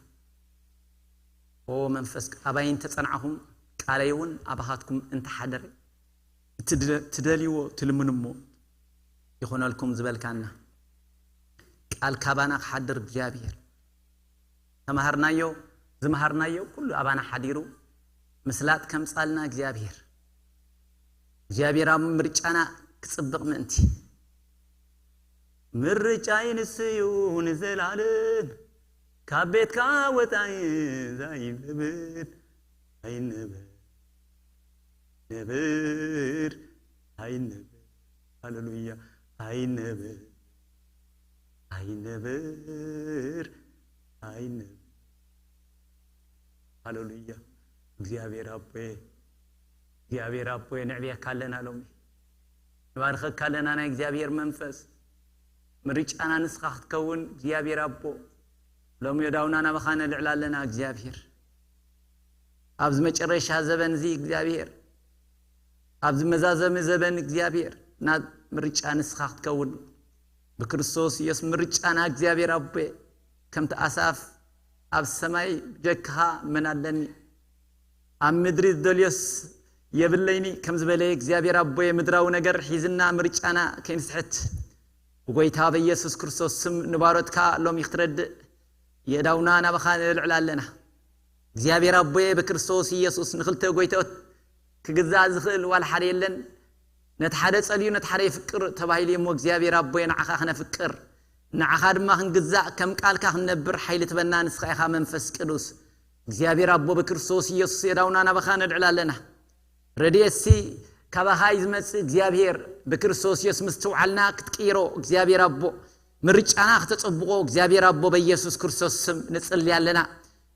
ኦ መንፈስ፣ ኣባይ እንተጸናዕኹም፣ ቃለይ እውን ኣባኻትኩም እንተሓደረ፣ እቲ ድደ-፣ ትደልይዎ ትልምኑ እሞ ይኹነልኩም ዝበልካና ቃል ካባና ክሓድር እግዚኣብሔር። ተማሃርናዮ፣ ዝመሃርናዮ ኩሉ ኣባና ሓዲሩ ምስላጥ ከምጻልና እግዚኣብሔር። እግዚኣብሔር ኣብ ምርጫና ክጽብቕ ምእንቲ። ምርጫይ ንስዩ ንዘላለም፣ ካብ ቤትካ ወጻኢ ዘይነብር፣ ኣይነብር፣ ነብር፣ ኣይነብር። ሃሌሉያ። ኣይነብር፣ ኣይነብር፣ ኣይነብር። ሃሌሉያ። እግዚኣብሔር ኣቦየ፣ እግዚኣብሔር ኣቦየ፣ ንዕብየካ ኣለና ሎሚ። ንባርኸካ ኣለና ናይ እግዚኣብሔር መንፈስ። ምርጫና ንስኻ ክትከውን እግዚኣብሔር ኣቦ። ሎሚ የዳውና ናባኻ ነልዕል ኣለና እግዚኣብሔር። ኣብዚ መጨረሻ ዘበን እዚ እግዚኣብሔር፣ ኣብዚ መዛዘሚ ዘበን እግዚኣብሔር፣ ናብ ምርጫ ንስኻ ክትከውን ብክርስቶስ ኢየሱስ ምርጫና እግዚኣብሔር ኣቦየ፣ ከምቲ ኣሳፍ ኣብ ሰማይ ብጀካኻ መን ኣለኒ፣ ኣብ ምድሪ ዝደልዮስ የብለይኒ ከም ዝበለ እግዚኣብሔር ኣቦየ፣ ምድራዊ ነገር ሒዝና ምርጫና ከይንስሕት ብጎይታ በኢየሱስ ክርስቶስ ስም ንባሮትካ ሎሚ ክትረድእ የእዳውና ናባኻ ነልዕል ኣለና። እግዚኣብሔር ኣቦየ ብክርስቶስ ኢየሱስ ንኽልተ ጎይታኦት ክግዛእ ዝኽእል ዋላ ሓደ የለን። ነቲ ሓደ ጸልዩ ነቲ ሓደ የፍቅር ተባሂሉ እሞ እግዚኣብሔር ኣቦየ ንዓኻ ክነፍቅር ንዓኻ ድማ ክንግዛእ ከም ቃልካ ክንነብር ሓይሊ ትበና ንስኻ ኢኻ መንፈስ ቅዱስ። እግዚኣብሔር ኣቦ ብክርስቶስ ኢየሱስ የእዳውና ናባኻ ነልዕል ኣለና። ረድኤትሲ ካባኻ እዩ ዝመጽእ እግዚኣብሔር። ብክርስቶስ የሱስ ምስትውዓልና ክትቅይሮ እግዚኣብሔር ኣቦ፣ ምርጫና ክተጸብቖ እግዚኣብሔር ኣቦ በኢየሱስ ክርስቶስ ስም ንጽሊ ኣለና።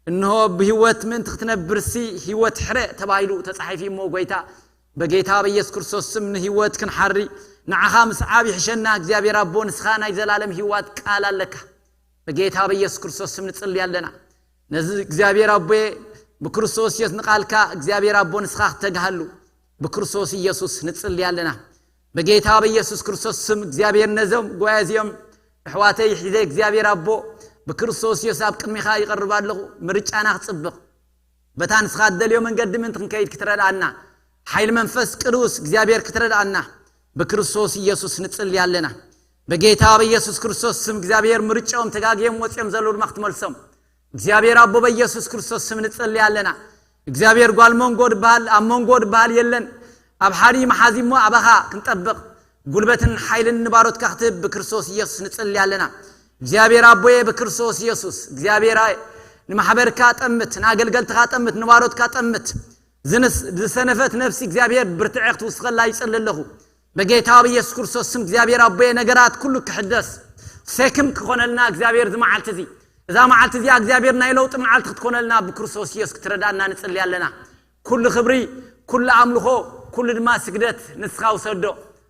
እንሆ ብህይወት ምእንቲ ክትነብርሲ ህይወት ሕረ ተባሂሉ ተጻሒፉ እሞ ጎይታ በጌታ በኢየሱስ ክርስቶስ ስም ንህይወት ክንሓሪ ንዓኻ ምስዓብ ይሕሸና እግዚኣብሔር ኣቦ። ንስኻ ናይ ዘላለም ህይወት ቃል ኣለካ። በጌታ በኢየሱስ ክርስቶስ ስም ንጽሊ ኣለና። ነዚ እግዚኣብሔር ኣቦየ ብክርስቶስ ኢየሱስ ንቓልካ እግዚኣብሔር ኣቦ ንስኻ ክተግሃሉ ብክርስቶስ ኢየሱስ ንጽሊ ኣለና። በጌታ በኢየሱስ ክርስቶስ ስም እግዚኣብሔር ነዞም ጉባኤ እዚኦም ኣሕዋተይ ሒዘ እግዚኣብሔር ኣቦ ብክርስቶስ ኢየሱስ ኣብ ቅድሚኻ ይቐርብ ኣለኹ። ምርጫና ክጽብቕ በታ ንስኻ እትደልዮ መንገዲ ምእንቲ ክንከይድ ክትረድኣና ሓይሊ መንፈስ ቅዱስ እግዚኣብሔር ክትረድኣና ብክርስቶስ ኢየሱስ ንጽሊ ኣለና። በጌታ በኢየሱስ ክርስቶስ ስም እግዚኣብሔር ምርጫኦም ተጋግዮም ወፂኦም ዘለዉ ድማ ክትመልሶም እግዚኣብሔር ኣቦ በኢየሱስ ክርስቶስ ስም ንጽሊ ኣለና። እግዚኣብሔር ጓል መንጎ ድበሃል ኣብ መንጎ ድበሃል የለን። ኣብ ሓዲ መሓዚ እሞ ኣባኻ ክንጠብቕ ጉልበትን ሓይልን ንባሮትካ ክትህብ ብክርስቶስ ኢየሱስ ንጽሊ ኣለና። እግዚኣብሔር ኣቦየ ብክርስቶስ ኢየሱስ እግዚኣብሔር ኣይ-፣ ንማሕበርካ ጠምት፣ ንኣገልገልትኻ ጠምት፣ ንባሮትካ ጠምት። ዝንስ-፣ ዝሰነፈት ነፍሲ እግዚኣብሔር ብርትዐ ክትውስኸላ ይጽሊ ኣለኹ። በጌታ ብኢየሱስ ክርስቶስ ስም እግዚኣብሔር ኣቦየ ነገራት ኩሉ ክሕደስ ሴክም ክኾነልና እግዚኣብሔር እዚ መዓልቲ እዚ፣ እዛ መዓልቲ እዚኣ እግዚኣብሔር ናይ ለውጢ መዓልቲ ክትኮነልና ብክርስቶስ ኢየሱስ ክትረዳእና ንጽሊ ኣለና። ኩሉ ክብሪ፣ ኩሉ ኣምልኾ፣ ኩሉ ድማ ስግደት ንስኻ ውሰዶ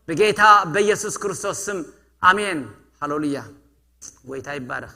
ብጌታ በኢየሱስ ክርስቶስ ስም ኣሜን። ሃሌሉያ። ጎይታ ይባረኽ።